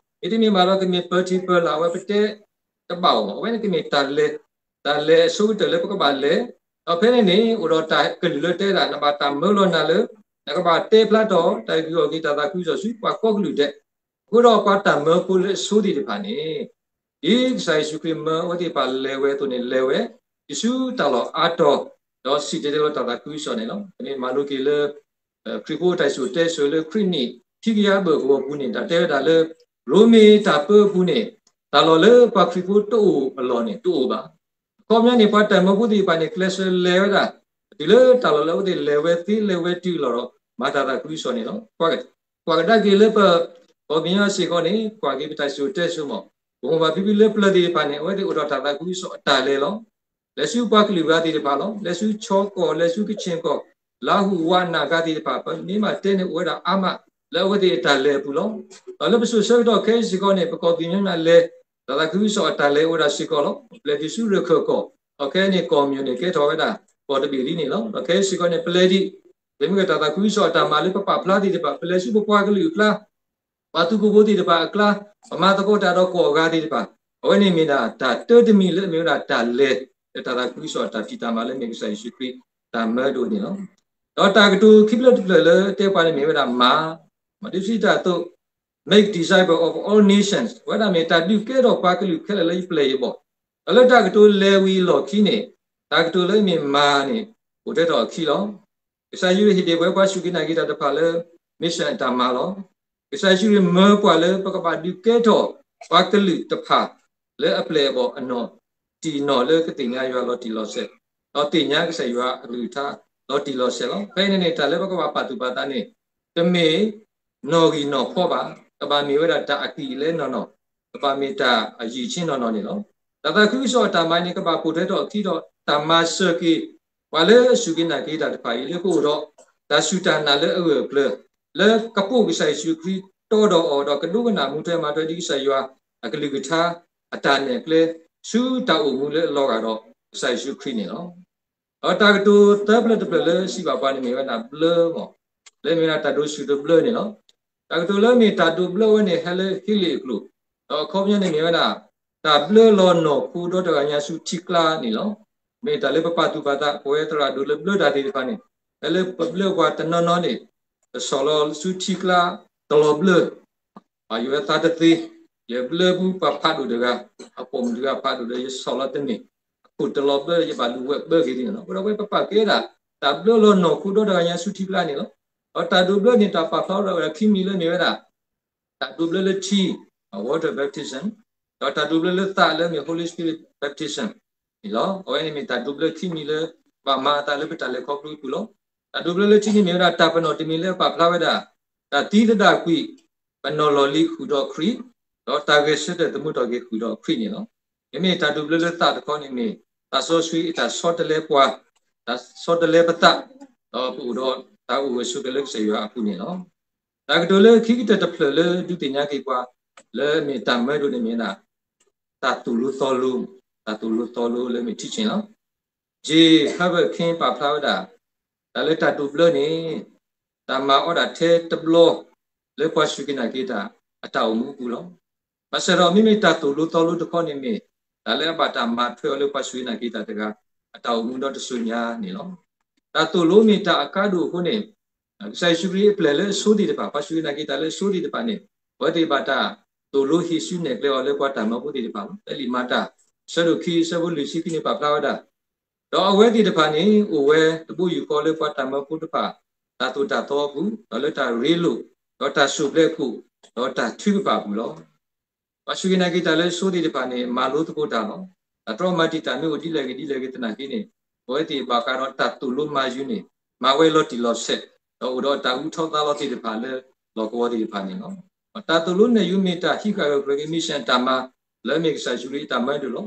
မ့တမ့ၢ်ဘၣ်ဒီးကမ့ၢ်ပၢထံပၢလၢ်ဝဲပတဲတဘၣ်အီၤဘၣ်. အဝဲန့ၣ်ကမ့ၢ်တၢ်လဲၤ, တၢ်လဲၤအဆိကတၢၢ်လၢပကဘၣ်လဲၤ, ဒီးဖဲန့ၣ်န့ၣ် အိၣ်ဒီးတၢ်ကလုၢ်လၢတဲဒၣ် နဘၣ်တၢ်မၢလီၤနၤလၢ နကဘၣ်တဲဖျါထီၣ်တၢ်ဂ့ၢ်အဂီၢ်က့ၤတၢ်သးခုကစီၣ်ဆူပှၤကိးကလုာ်ဒဲး, အဃိဒီးပှၤတၢ်မၢဖိလၢအဆိသ့ၣ်တဖၣ်န့ၣ် ဒ်ကစၢ်ယ့ၣ်ၡူးခရံာ်မၢအဝဲသ့ၣ်တဖၣ်လဲၤဝဲအသိးန့ၣ် လဲၤဝဲ ဆူတၢ်လီၢ်အါတီၤ, ဒီးစံၣ်တဲၤတဲလီၤတၢ်သးခုကစီၣ်န့ၣ်လီၤ. ပမ့ၢ်မၤလိက့ၤလၢ ခရံာ်ဖိတၢ်စံၣ်စိၤတဲစိၤလၢခရံာ်နံၣ်ခံကယၤဘၢၣ်ကဝီၤပူၤန့ၣ် တၢ်တဲဝဲဒၣ်လၢ ရိမ့ၤတၢ်ပၢအပူၤန့ၣ်, တၢ်လီၢ်လၢပှၤခရံာ်ဖိတအိၣ်အလီၢ်န့ၣ် တအိၣ်ဘၣ်. အခီပညီန့ၣ် ပှၤတၢ်မၢဖိသ့ၣ်တဖၣ်န့ၣ် ကျဲးစၢးလဲၤဝဲဒၣ် တုၤလၢတၢ်လီၢ်လၢအဝဲသ့ၣ်လဲၤဝဲသ့လဲၤဝဲတုၤအလီၢ်ဒီး မၤတၢ်သးခုကစီၣ်န့ၣ်လီၤ. ကွၢ်ကဒါက့ၤလၢပ ကီၢ်ပယီၤစ့ၢ်ကီးန့ၣ် ကွၢ်က့ၤပတၢ်စံၣ်စိၤတဲစိၤမး, ပမိၢ်ပၢ်ဖံဖုလၢပျၢၤသ့ၣ်တဖၣ်န့ၣ် အဝဲသ့ၣ်အိၣ်ဒီးတၢ်သးခုကစီၣ်အတၢ်လဲၤလီၤ. လဲၤဆူပှၤကလုာ်ဂၤသ့ၣ်တဖၣ်လီၤ. လဲၤဆူခၠီကီၢ်, လဲၤဆူကခ့ၣ်ကီၢ်, လါဟူဝးနးဂၤသ့ၣ်တဖၣ်, ပမ့ၢ်ဘၣ်တဲန့ၣ်အိၣ်ဝဲဒၣ်အါမး လၢအဝဲသ့ၣ်အတၢ်လဲၤအပူၤလီၤ. ဒီးလၢပစိၤဆၢကတီၢ်ခဲအံၤစ့ၢ်ကီးန့ၣ် ပကီၢ်ပယီၤနၤလဲၤ တၢ်သးခုကစီၣ်အတၢ်လဲၤအိၣ်ဝဲဒၣ်စ့ၢ်ကီးလီၤ. ပလဲၤတုၤဆူရခၢၣ်ကီၢ်, ဒီးခဲအံၤန့ၣ် ကီၢ်မၠိၣ်န့ၣ်ကဲထီၣ်ဝဲဒၣ် ကီၢ်တဘ့ၣ်လံန့ၣ်လီၤ. ဒီးခဲအံၤစ့ၢ်ကီးန့ၣ် ပလဲၤဒံး, ပမ့ၢ်ကတၢ်သးခုကစီၣ်အတၢ်မၤလၢပပာ်ဖျါသ့ၣ်တဖၣ်, ပလဲၤဆူပပှၤကလုာ်အကျါ ပှၤသူၣ်ကိၢ်ဖိသ့ၣ်တဖၣ်အကျါ, ပမၤသကိးတၢ်ဒီးကီၢ်အဂၤသ့ၣ်တဖၣ်, အဝဲန့ၣ်မ့ၢ်ဒၣ်တၢ်တၢတမံၤလၢအမ့ၢ်ဝဲဒၣ်တၢ်လဲၤ လၢတၢ်သးခုကစီၣ်တၢ်ဖံးတၢ်မၤလၢမ့ၢ်ကစၢ်ယ့ၣ်ၡူးခရံာ်တၢ်မၢဒိၣ်န့ၣ်လီၤ. ဒီးတၢ်ကတိၤခံဖျၢၣ်တဖျၢၣ်လၢတဲပှၤန့ၣ်မ့ၢ်ဝဲဒၣ်မၤ, မၤဒ်စံးတၢ်အသိး make disciple of all nations အဝဲဒၣ်မ့ၢ်တၢ်ဒုးကဲထီၣ်ပှၤကလုာ်ခဲလၢာ်လၢယပျဲၢ်ယဘီၣ်, ဒီးလၢတၢ်ကတိၤလဲၤဝံၤအလီၢ်ခံန့ၣ်, တၢ်ကတိၤလၢအမ့ၢ်မၤန့ၣ် အိၣ်ထဲထီၣ်အခံလီၤ. ကစၢ်ယ့ၣ်ၡူးဟ့ၣ်ဒ့ၣ်ပဝဲပှၤစူၢ်က့ၤနာ်က့ၤတၢ်တဖၣ်လၢ mission အတၢ်မၤလီၤ. ကစၢ်ယ့ၣ်ၡူးခရံာ်မၢပှၤလၢပကဘၣ်ဒုးကဲထီၣ် ပှၤကလုာ်တဖၣ်လၢအပျဲၢ်အဘီၣ်အနီၢ်တံၢ်နီၢ်လၢကသ့ၣ်ညါယွၤလီၤတံၢ်လီၤဆဲး, ဒီးသ့ၣ်ညါကစၢ်ယွၤအကလုၢ်ကထါလီၤတံၢ်လီၤဆဲးလီၤ. ဖဲအံၤန့ၣ်န့ၣ် တၢ်လၢပကဘၣ်ပာ်သူၣ်ပာ်သးန့ၣ် တမ့ၢ်နီၢ်ဂံၢ်နီၢ်ဖီဘၣ်, ကဘၣ်မ့ၢ်ဝဲဒၣ်တၢ်အကံၢ်အလဲနီၢ်နီၢ်, ကဘၣ်မ့ၢ်တၢ်အယံာ်ဆ့နီၢ်နီၢ်န့ၣ်လီၤ. တၢ်သးခုကစီၣ်အတၢ်မၤန့ၣ် ကဘၣ်ပိာ်ထွဲထီၣ်အခံဒီး တၢ်မၤစၢၤက့ၤ ပှၤလၢအစူၢ်က့ၤနာ်က့ၤတၢ်တဖၣ်အံၤ လၢကအိၣ်ဒီး တၢ်စူၢ်တၢ်နာ်လၢအဂၢၢ်အကျၢၤ, လၢကပိာ်ကစၢ်ယ့ၣ်ၡူးခရံာ်တီဒီးအီၤ ဒီးကဒိကနၣ်မူထွဲမၤထွဲဒ်ကစၢ်ယွၤအကလုၢ်ကထါအတၢ်နဲၣ်ကျဲ ဆူတၢ်အိၣ်မူလၢအလီၤဂာ်ဒီးကစၢ်ယ့ၣ်ၡူးခရံာ်န့ၣ်လီၤ. ဒီးတၢ်ကတိၤသၢဖျၢၣ်တဖျၢၣ်လၢစံးဘၣ်ပှၤန့ၣ်မ့ၢ်ဝဲဒၣ်ဘျၢမး, လၢမ့ၢ်ဝဲဒၣ်တၢ်ဒိဆူၣ်ဒိဘျၢန့ၣ်လီၤ. တၢ်ကတိၤလၢမ့ၢ်တၢ်ဒိဘျၢဝဲန့ၣ် ဟဲလၢဟ့လ့ၣ်အကျိာ်, ဒီးအခီပညီန့ၣ်မ့ၢ်ဝဲဒၣ် တၢ်ဘျၢလီၤနီၢ်ခိဒီတဂၤညါဆူထံကျါန့ၣ်လီၤ. မ့ၢ်တၢ်လၢပပာ်သူၣ်ပာ်သး ပဝဲသရၣ်ဒိၣ်လၢဘျၢတၢ်သ့ၣ်တဖၣ်န့ၣ်, ဖဲလၢပဘျၢပှၤတနီၤနီၤန့ၣ် ပဆီၣ်လီၤဆူထံကျါတလီၤဘျၢ ယဝဲသးတသ့, ယဘျၢပူၤပှၤဖးဒိၣ်တဂၤ, အပိာ်မုၣ်တဂၤဖးဒိၣ်ဒီး ယဆီၣ်လီၤတန့ၢ်, အခိၣ်တလီၤဘျၢ ယဘၣ်လူၤဝဲဘၢက့ၤန့ၣ်လီၤ. အဃိဒီးဝဲပပာ်ကဲဒၣ် တၢ်ဘျၢလီၤနီၢ်ခိဒီတဂၤညါဆူထံကျါန့ၣ်လီၤ. ဒီးတၢ်ဒိဘျၢန့ၣ် တၢ်ပာ်ဖျါထီၣ်ဝဲဒၣ်ခံမံၤလၢမ့ၢ်ဝဲဒၣ် တၢ်ဒိဘျၢလၢထံ, water baptism, ဒီးတၢ်ဒိဘျၢလၢသးလၢမ့ၢ် Holy Spirit baptism န့ၣ်လီၤ. အဝဲန့ၣ်မ့ၢ်တၢ်ဒိဘျၢခံမံၤလၢ ဘၣ်မၤအသးလၢပတၢ်လဲၤခီဖျိအပူၤလီၤ. တၢ်ဒိဘျၢလၢထံန့ၣ်မ့ၢ်ဝဲဒၣ်တၢ်ပနီၣ်တမံၤလၢအပာ်ဖျါဝဲဒၣ် တၢ်သံသဒၣ်ကွံာ် ပနီၢ်လီၢ်လံၤဃုာ်ဒီးခရံာ် ဒီးတၢ်ဂဲၤဆၢထၢၣ်သမူထီၣ်က့ၤဃုာ်ဒီးခရံာ်န့ၣ်လီၤ. မ့မ့ၢ်တၢ်ဒိးဘျၢလၢသးတခီန့ၣ်မ့ၢ် သးစီဆှံအတၢ်ဆီတလဲပှၤ, တၢ်ဆီတလဲပသး, ဒီးပအိၣ်ဒီးတၢ်အိၣ်ဂၢၢ်ဆိးကျၢၤလၢကစၢ်ယွၤအပူၤန့ၣ်လီၤ. တၢ်ကတိၤလၢခံကတၢၢ်တဖျၢၣ်လၢဒုးသ့ၣ်ညါက့ၤပှၤ လၢအမ့ၢ်တၢ်မၢဒိၣ်န့ၣ်မ့ၢ်ဒၣ် တၢ်သိၣ်လိသီလိ, တၢ်သိၣ်လိသီလိလၢအမ့ၢ်ထံဆ့ၣ်လီၤ. J Herbert King ပာ်ဖျါဝဲဒၣ် တၢ်လၢတၢ်ဒိးဘျၢန့ၣ် တၢ်မၤအီၣ်ဒၣ်ထဲတဘျီ လၢပှၤစူၢ်က့ၤနာ်က့ၤတၢ် အတၢ်အိၣ်မူအပူၤလီၤ. ဘၣ်ဆၣ်ဒီးမ့မ့ၢ်တၢ်သိၣ်လိသီလိတခီန့ၣ်မ့ၢ် တၢ်လၢအဘၣ်တၢ်မၤထွဲအီၤလၢပှၤစူၢ်က့ၤနာ်က့ၤတၢ်တဂၤ အတၢ်အိၣ်မူဒီတစိၤညါန့ၣ်လီၤ. တၢ်သိၣ်လိမ့ၢ်တၢ်အကါဒိၣ်အဃိန့ၣ် ကစၢ်ယ့ၣ်ၡူးခရံာ်အပျဲၢ်လၢအဆိသ့ၣ်တဖၣ်, ပှၤစူၢ်က့ၤနာ်က့ၤတၢ်လၢအဆိသ့ၣ်တဖၣ်န့ၣ် အဝဲသ့ၣ်ဘၣ်တၢ်သိၣ်လိဟ့ၣ်ဆူၣ်နဲၣ်ကျဲအီၤလၢပှၤတၢ်မၢဖိသ့ၣ်တဖၣ်လီၤ. လၢလံာ်မၤတၢ် အဆၢဒိၣ်ခံ အဆၢဖိလွံၢ်ဆံခံန့ၣ်ပာ်ဖျါဝဲဒၣ်, ဒီးအဝဲသ့ၣ်တဖၣ်န့ၣ် အိၣ်ဝဲတဘိယူၢ်ဃီလၢပှၤတၢ်မၢဖိတဖၣ် တၢ်သိၣ်တၢ်သီအပူၤ, ဒီးလၢတၢ်ရ့လိာ်, ဒီးတၢ်စိၢ်ဘျဲးခိၣ်, ဒီးတၢ်ထုကဖၣ်အပူၤလီၤ. ပှၤစူၢ်က့ၤနာ်က့ၤတၢ်လၢအဆိသ့ၣ်တဖၣ်န့ၣ် မၤလိသကိးတၢ်လီၤ. တၢ်တြီမၤတံာ်တာ်မ့ၢ်အိၣ်ဒ်လဲၣ်ဂ့ၤဒ်လဲၣ်ဂ့ၤသနာ်က့န့ၣ် အဝဲသ့ၣ်ဘၣ်ဃးဒီးတၢ်သိၣ်လိမၤယုၤန့ၣ် မၤဝဲလီၤတံၢ်လီၤဆဲး, ဒီးအိၣ်ဒီးတၢ်အူထီၣ်သါလီၤသ့ၣ်တဖၣ်လၢလီၢ်ကဝီၤသ့ၣ်တဖၣ်န့ၣ်လီၤ. တၢ်သိၣ်လိနဲၣ်ယုၤမ့ၢ်တၢ်ဟံးဃာ်ဂၢၢ်ကျၢၤက့ၤ mission တၢ်မၤ လၢအမ့ၢ်ကစၢ်ယ့ၣ်ၡူးခရံာ်အတၢ်မၢဒိၣ်လီၤ.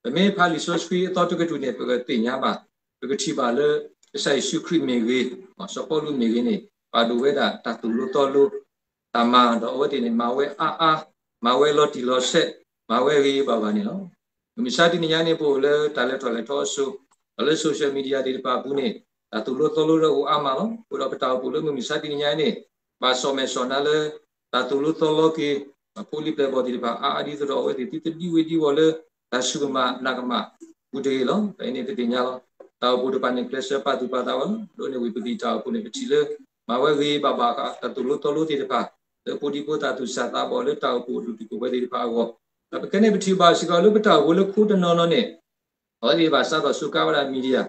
ပမ့ၢ်ဖးလံာ်စီဆှံအသီတကတြူၢ်န့ၣ် ပကသ့ၣ်ညါဘၣ်, ပကထံၣ်ဘၣ်လၢ ကစၢ်ယ့ၣ်ၡူးခရံာ်မ့ၢ်ဂ့ၤ, စီၤပီလူးမ့ၢ်ဂ့ၤန့ၣ် ပာ်ဒိၣ်ဝဲဒၣ်တၢ်သိၣ်လိသီလိ တၢ်မၤ ဒီးအဝဲသ့ၣ်န့ၣ် မၤဝဲအါအါ, မၤဝဲလီၤတံၢ်လီၤဆဲး, မၤဝဲဂ့ၤဂ့ၤဘၣ်ဘၣ်န့ၣ်လီၤ. မုၢ်မဆါတနံၤညါန့ၣ် ပအိၣ်လၢတၢ်လဲၤထီၣ်လဲၤထီအစိၤ, ဒီးလၢ social media သ့ၣ်တဖၣ်အပူၤန့ၣ် တၢ်သိၣ်လိသီလိလၢအအိၣ်အါမးလီၤ. အဃိဒီးပတၢ်အိၣ်ဖှိၣ်လၢမုၢ်မဆါတနံၤညါန့ၣ် ဘၣ်စီၣ်မဲာ်စီၣ်နါလၢ တၢ်သိၣ်လိသီလိက့ၤ ဖိလံၤပျဲၢ်ဘီၣ်သ့ၣ်တဖၣ် အါအါဒ်သိးဒီးအဝဲသ့ၣ်သုတဒံဝ့ၤဒံဝီၤလၢ တၢ်ဆူၣ်ကမၣ်နာ်ကမၣ်ပူၤတဂ့ၤလီၤ. ဖဲအံၤန့ၣ် ပသ့ၣ်ညါလီၤ. တၢ်အိၣ်ဖှိၣ်တဖၣ်န့ၣ် ကျဲးစၢးပာ်သူၣ်ပာ်သးဝဲလီၤ. ဒ်န့ၣ်ဝံၤပမ့ၢ်တၢ်အိၣ်ဖှိၣ်န့ၣ် ပထံၣ်လၢ မၤဝဲဂ့ၤဘၣ်ဘၣ်ဃး တၢ်သိၣ်လိသီလိသ့ၣ်တဖၣ် လၢဖိဒံဖိသၣ်သူၣ်စၢ်သးဘီၣ်လၢတၢ်အိၣ်ဖှိၣ်အဒူၣ်ဒူၣ်ပဝဲသ့ၣ်တဖၣ်အဂီၢ်, ဒီးပခဲန့ၣ်ပထံၣ်ဘၣ်စ့ၢ်ကီးလၢပတၢ်အိၣ်ဖှိၣ်လၢခိတနီၤနီၤန့ၣ် အဝဲသ့ၣ်ဘၣ်စးထီၣ်စူးကါဝဲဒၣ် media,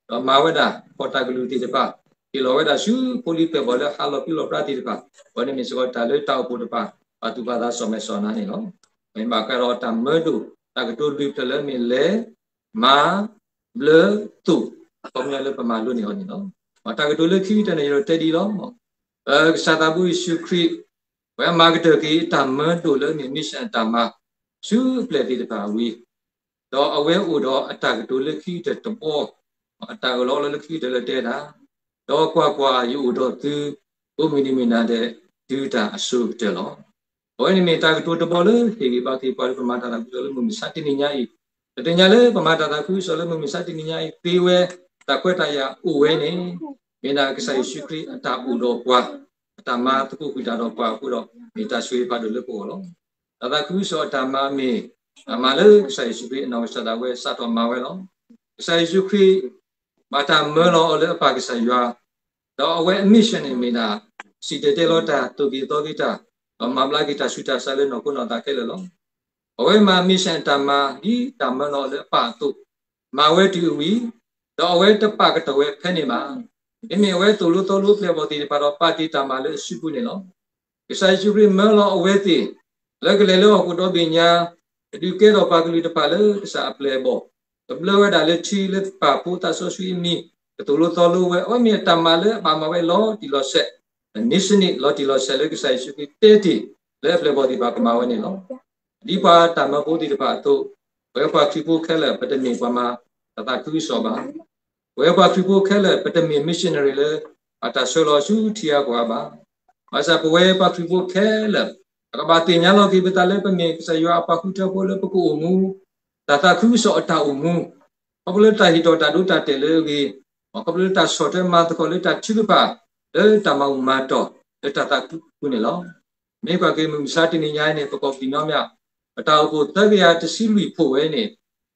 ဒီးမၤဝဲဒၣ် ဖီၣ်တၢ်ကလုၢ်သ့ၣ်တဖၣ်, ဟ့ၣ်လီၤဝဲဒၣ်ဆူဖိလံၤပျဲၢ်ဘီၣ်လၢဟးလီၤပြံလီၤပြါသ့ၣ်တဖၣ်, အဝဲန့ၣ်မ့ၢ်စ့ၢ်ကီးတၢ်လၢတၢ်အိၣ်ဖှိၣ်တဖၣ် ပာ်သူၣ်ပာ်သးစီၣ်မဲာ်စီၣ်နါန့ၣ်လီၤ. မ့ၢ်ဘၣ်ဃးဒီးတၢ်မၢဒိၣ် တၢ်ကတိၤလွံၢ်ဖျၢၣ်လၢအမ့ၢ်လဲၤ, မၤ, ဘျၢ, သိၣ်, အခီပညီလၢပမၤလိန့ၢ်အီၤန့ၣ်လီၤ. တၢ်ကတိၤလၢခံကတၢၢ်န့ၣ် ယအဲၣ်ဒိးတဲဒ်အံၤလီၤ. ကစၢ်သးဘိယ့ၣ်ၡူးခရံာ် ဝဲမၤကတၢၢ်က့ၤအတၢ်မၢဒိၣ်လၢအမ့ၢ် mission အတၢ်မၤ ဆူအပျဲၢ်သ့ၣ်တဖၣ်ဝံၤ, ဒီးအဝဲအိၣ်ဒီးအတၢ်ကတိၤလၢခံကတၢၢ်တဘီ, အတၢ်အၢၣ်လီၤအီလီၤလၢခံကတၢၢ်လၢတဲဒၣ်, ဒီးကွၢ်ကွၢ်, ယအိၣ်ဒီးသု ကိးမုၢ်နံၤမုၢ်နၤဒဲး တုၤတၢ်အစိၤကတၢၢ်လီၤ. အဝဲန့ၣ်မ့ၢ်တၢ်ကတိၤတဘီလၢဟ့ၣ်ဂံၢ်ဘါက့ၤပှၤလၢပမၤတၢ်သးခုကစီၣ်လၢမုၢ်မဆါတနံၤညါအံၤ, ပသ့ၣ်ညါလၢပမၤတၢ်သးခုကစီၣ်လၢမုၢ်မဆါတနံၤညါအံၤ သ့ဝဲ တၢ်ခွဲးတၢ်ယာ်အိၣ်ဝဲန့ၣ် မ့ၢ်ဒၣ်ကစၢ်ယ့ၣ်ၡူးခရံာ်အတၢ်အိၣ်ဒီးပှၤ, အတၢ်မၤသကိးဃုာ်တၢ်ဒီးပှၤအဃိဒီး မ့ၢ်တၢ်ဆိၣ်ဂ့ၤဖးဒိၣ်လၢပဂီၢ်လီၤ. တၢ်သးခုကစီၣ်အတၢ်မၤမ့ၢ် တၢ်မၤလၢကစၢ်ယ့ၣ်ၡူးခရံာ်အနီၢ်ကစၢ်ဒၣ်ဝဲစးထီၣ်မၤဝဲလီၤ. ကစၢ်ယ့ၣ်ၡူးခရံာ် ဘၣ်တၢ်မၢလီၤအီၤလၢအပၢ်ကစၢ်ယွၤ, ဒီးအဝဲအ mission န့ၣ်မ့ၢ်ဒၣ် စံၣ်တဲၤတဲလီၤတၢ်, သိၣ်က့ၤသီက့ၤတၢ်, ဒီးမၤဘျါက့ၤတၢ်ဆူးတၢ်ဆါလၢနီၢ်ခိနီၢ်သးခဲလၢာ်လီၤ. အဝဲမၤ mission အတၢ်မၤ ဒ်တၢ်မၢလီၤအီၤလၢအပၢ်အသိး, မၤဝဲတုၤအဝံၤ, ဒီးအဝဲတပာ်ကတီၢ်ဝဲဖဲန့ၣ်ဘၣ်. မ့မ့ၢ်အဝဲသိၣ်လိသီလိပျဲၢ်ဘီၣ်သ့ၣ်တဖၣ်ဒီးပာ်တ့ၢ်တၢ်မၤလၢအစုပူၤန့ၣ်လီၤ. ကစၢ်ယ့ၣ်ၡူးခရံာ်မၢလီၤအဝဲသ့ၣ် လၢကလဲၤလၢဟီၣ်ခိၣ်ဒီဘ့ၣ်ညါ, ကဒုးကဲထီၣ်ပှၤကလုာ်တဖၣ်လၢကစၢ်အပျဲၢ်အဘီၣ်, ကဘျၢဝဲဒၣ်လၢထံလၢပၢ်ဖိသးစီဆှံအမံၤ, ကသိၣ်လိသီလိဝဲ, အဝဲမ့ၢ်အတၢ်မၤလၢအဘၣ်မၤဝဲလီၤတံၢ်လီၤဆဲး, အ mission န့ၣ် လီၤတံၢ်လီၤဆဲးလၢကစၢ်ယ့ၣ်ၡူးခရံာ်တဲတ့ၢ်လၢအပျဲၢ်ဘီၣ်သ့ၣ်တဖၣ်ကမၤဝဲန့ၣ်လီၤ. ဒ်ပှၤတၢ်မၢဖိသ့ၣ်တဖၣ်အသိး, ပဝဲပှၤခရံာ်ဖိခဲလၢာ် ပတမ့ၢ်ပှၤမၤတၢ်သးခုကစီၣ်ဘၣ်. ပဝဲပှၤခရံာ်ဖိခဲလၢာ် ပတမ့ၢ် missionary လၢအတၢ်ဆှၢလီၤဆူထံဂၤကီၢ်ဂၤဘၣ်. ဘၣ်ဆၣ်ပဝဲပှၤခရံာ်ဖိခဲလၢာ် ပကဘၣ်သ့ၣ်ညါလီၤက့ၤပသးလၢပမ့ၢ်ကစၢ်ယွၤအပှၤဃုထၢဖိလၢပကအိၣ်မူ တၢ်သးခုကစီၣ်အတၢ်အိၣ်မူ, ခီဖျိလၢတၢ်ဟ့ၣ်ထီၣ်တၢ်ဒိတၢ်တဲာ်လၢအဂ့ၤ, ခီဖျိလၢတၢ်ဆီၣ်ထွဲမၤသကိးလၢတၢ်ထုကဖၣ် လၢတၢ်မၤဘူၣ်မၤတီၢ် လၢတၢ်သးခုအပူၤန့ၣ်လီၤ. မ့ၢ်ကွၢ်က့ၤမုၢ်မဆါတနံၤညါအံၤန့ၣ် ပကီၢ်ပနံၣ်ညီမး, ပတၢ်အိၣ်ဖှိၣ်သၢကယၤတဆံလွံၢ်ဖှိၣ်ဝဲန့ၣ်,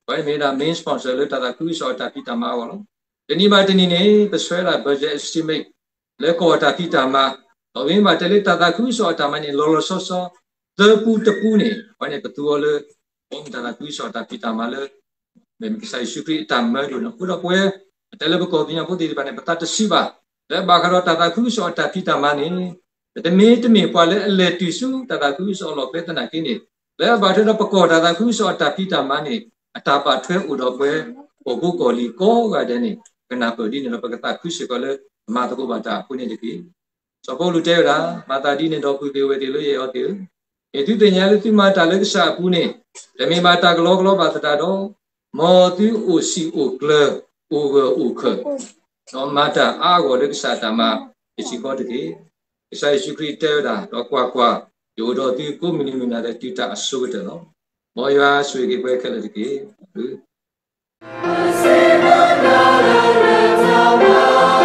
ပဝဲမ့ၢ်ဝဲဒၣ် main sponsor လၢတၢ်သးခုကစီၣ်အတၢ်ဖံးတၢ်မၤအဂီၢ်လီၤ. တနံၤဘၣ်တနံၤန့ၣ် ပဆှၢဒၣ် budget estimate လၢကီၢ်တၢ်ဖံးတၢ်မၤ, ဒီးမ့ၢ်ဘၣ်တဲလၢတၢ်သးခုကစီၣ်အတၢ်မၤန့ၣ် လီၤလီၤဆီဆီ သၢပူတပူန့ၣ် ပဝဲန့ၣ်ပသူအီၤလၢ ပမ့ၢ်တၢ်သးခုကစီၣ်အတၢ်ဖံးတၢ်မၤလၢ မ့ၢ်ကစၢ်ယ့ၣ်ၡူးခရံာ်အတၢ်မၢဒိၣ်န့ၣ် အဃိဒီးပဝဲ ပတဲလၢပကီၢ်ပနံၣ်ညီဖိသ့ၣ်တဖၣ်န့ၣ် ပသးတဆံးဘၣ် လၢအဘၣ်ဃးဒီးတၢ်သးခုကစီၣ်အတၢ်ဖံးတၢ်မၤန့ၣ်, ပတမ့ၢ်တမ့ၢ်ပှၤလၢအလဲၤတုၤဆူတၢ်သးခုကစီၣ်အလီၢ်ကျဲသနာ်က့န့ၣ်, လၢအဘၣ်ထွဲဒီးပကီၢ်တၢ်သးခုကစီၣ်အတၢ်ဖံးတၢ်မၤန့ၣ် အတၢ်ဘၣ်ထွဲအိၣ်ဒီးပဝဲ ကီၢ်ဖိကီၢ်လံၤကိးဂၤဒဲးန့ၣ် ကနၢ်ပၢၢ်ဒ်န့ၣ်ဒီး ပကသးခုစ့ၢ်ကီးလၢ မၤသကိးဘၣ်တၢ်အဃိန့ၣ်တက့ၢ်. စီၤပီလူးတဲဝဲဒၣ်, မၤသးဒ်န့ၣ်ဒီး ပုၢ်သ့ၣ်ဝဲၢ်သ့ၣ်လၢယအဲၣ်အီၤသ့ၣ်ဧၢ, မ့ၢ်သုသ့ၣ်ညါလၢသုမၤတၢ်လၢကစၢ်အပူၤန့ၣ်, တမ့ၢ်ဘၣ်တၢ်ကလီကလီဘၣ်သတးဒီး, မ်သုအိၣ်စံာ်အိၣ်ကျၢၤ, အိၣ်ဂၢၢ်အိၣ်ခၢၣ်, ဒီးမၤတၢ်အါအါဂီၢ်ဂီၢ်လၢကစၢ်တၢ်မၤတစဲးဖိတက့ၢ်. ကစၢ်ယ့ၣ်ၡူးခရံာ်တဲဝဲဒၣ်, ဒီးကွၢ်ကွၢ်, ယအိၣ်ဒီးသုကိးမုၢ်နံၤမုၢ်နၤလၢတုၤတၢ်အစိၤကတၢၢ်လီၤ. မ်ယွၤဆိၣ်ဂ့ၤက့ၤပှၤခဲလၢာ်တက့ၢ်.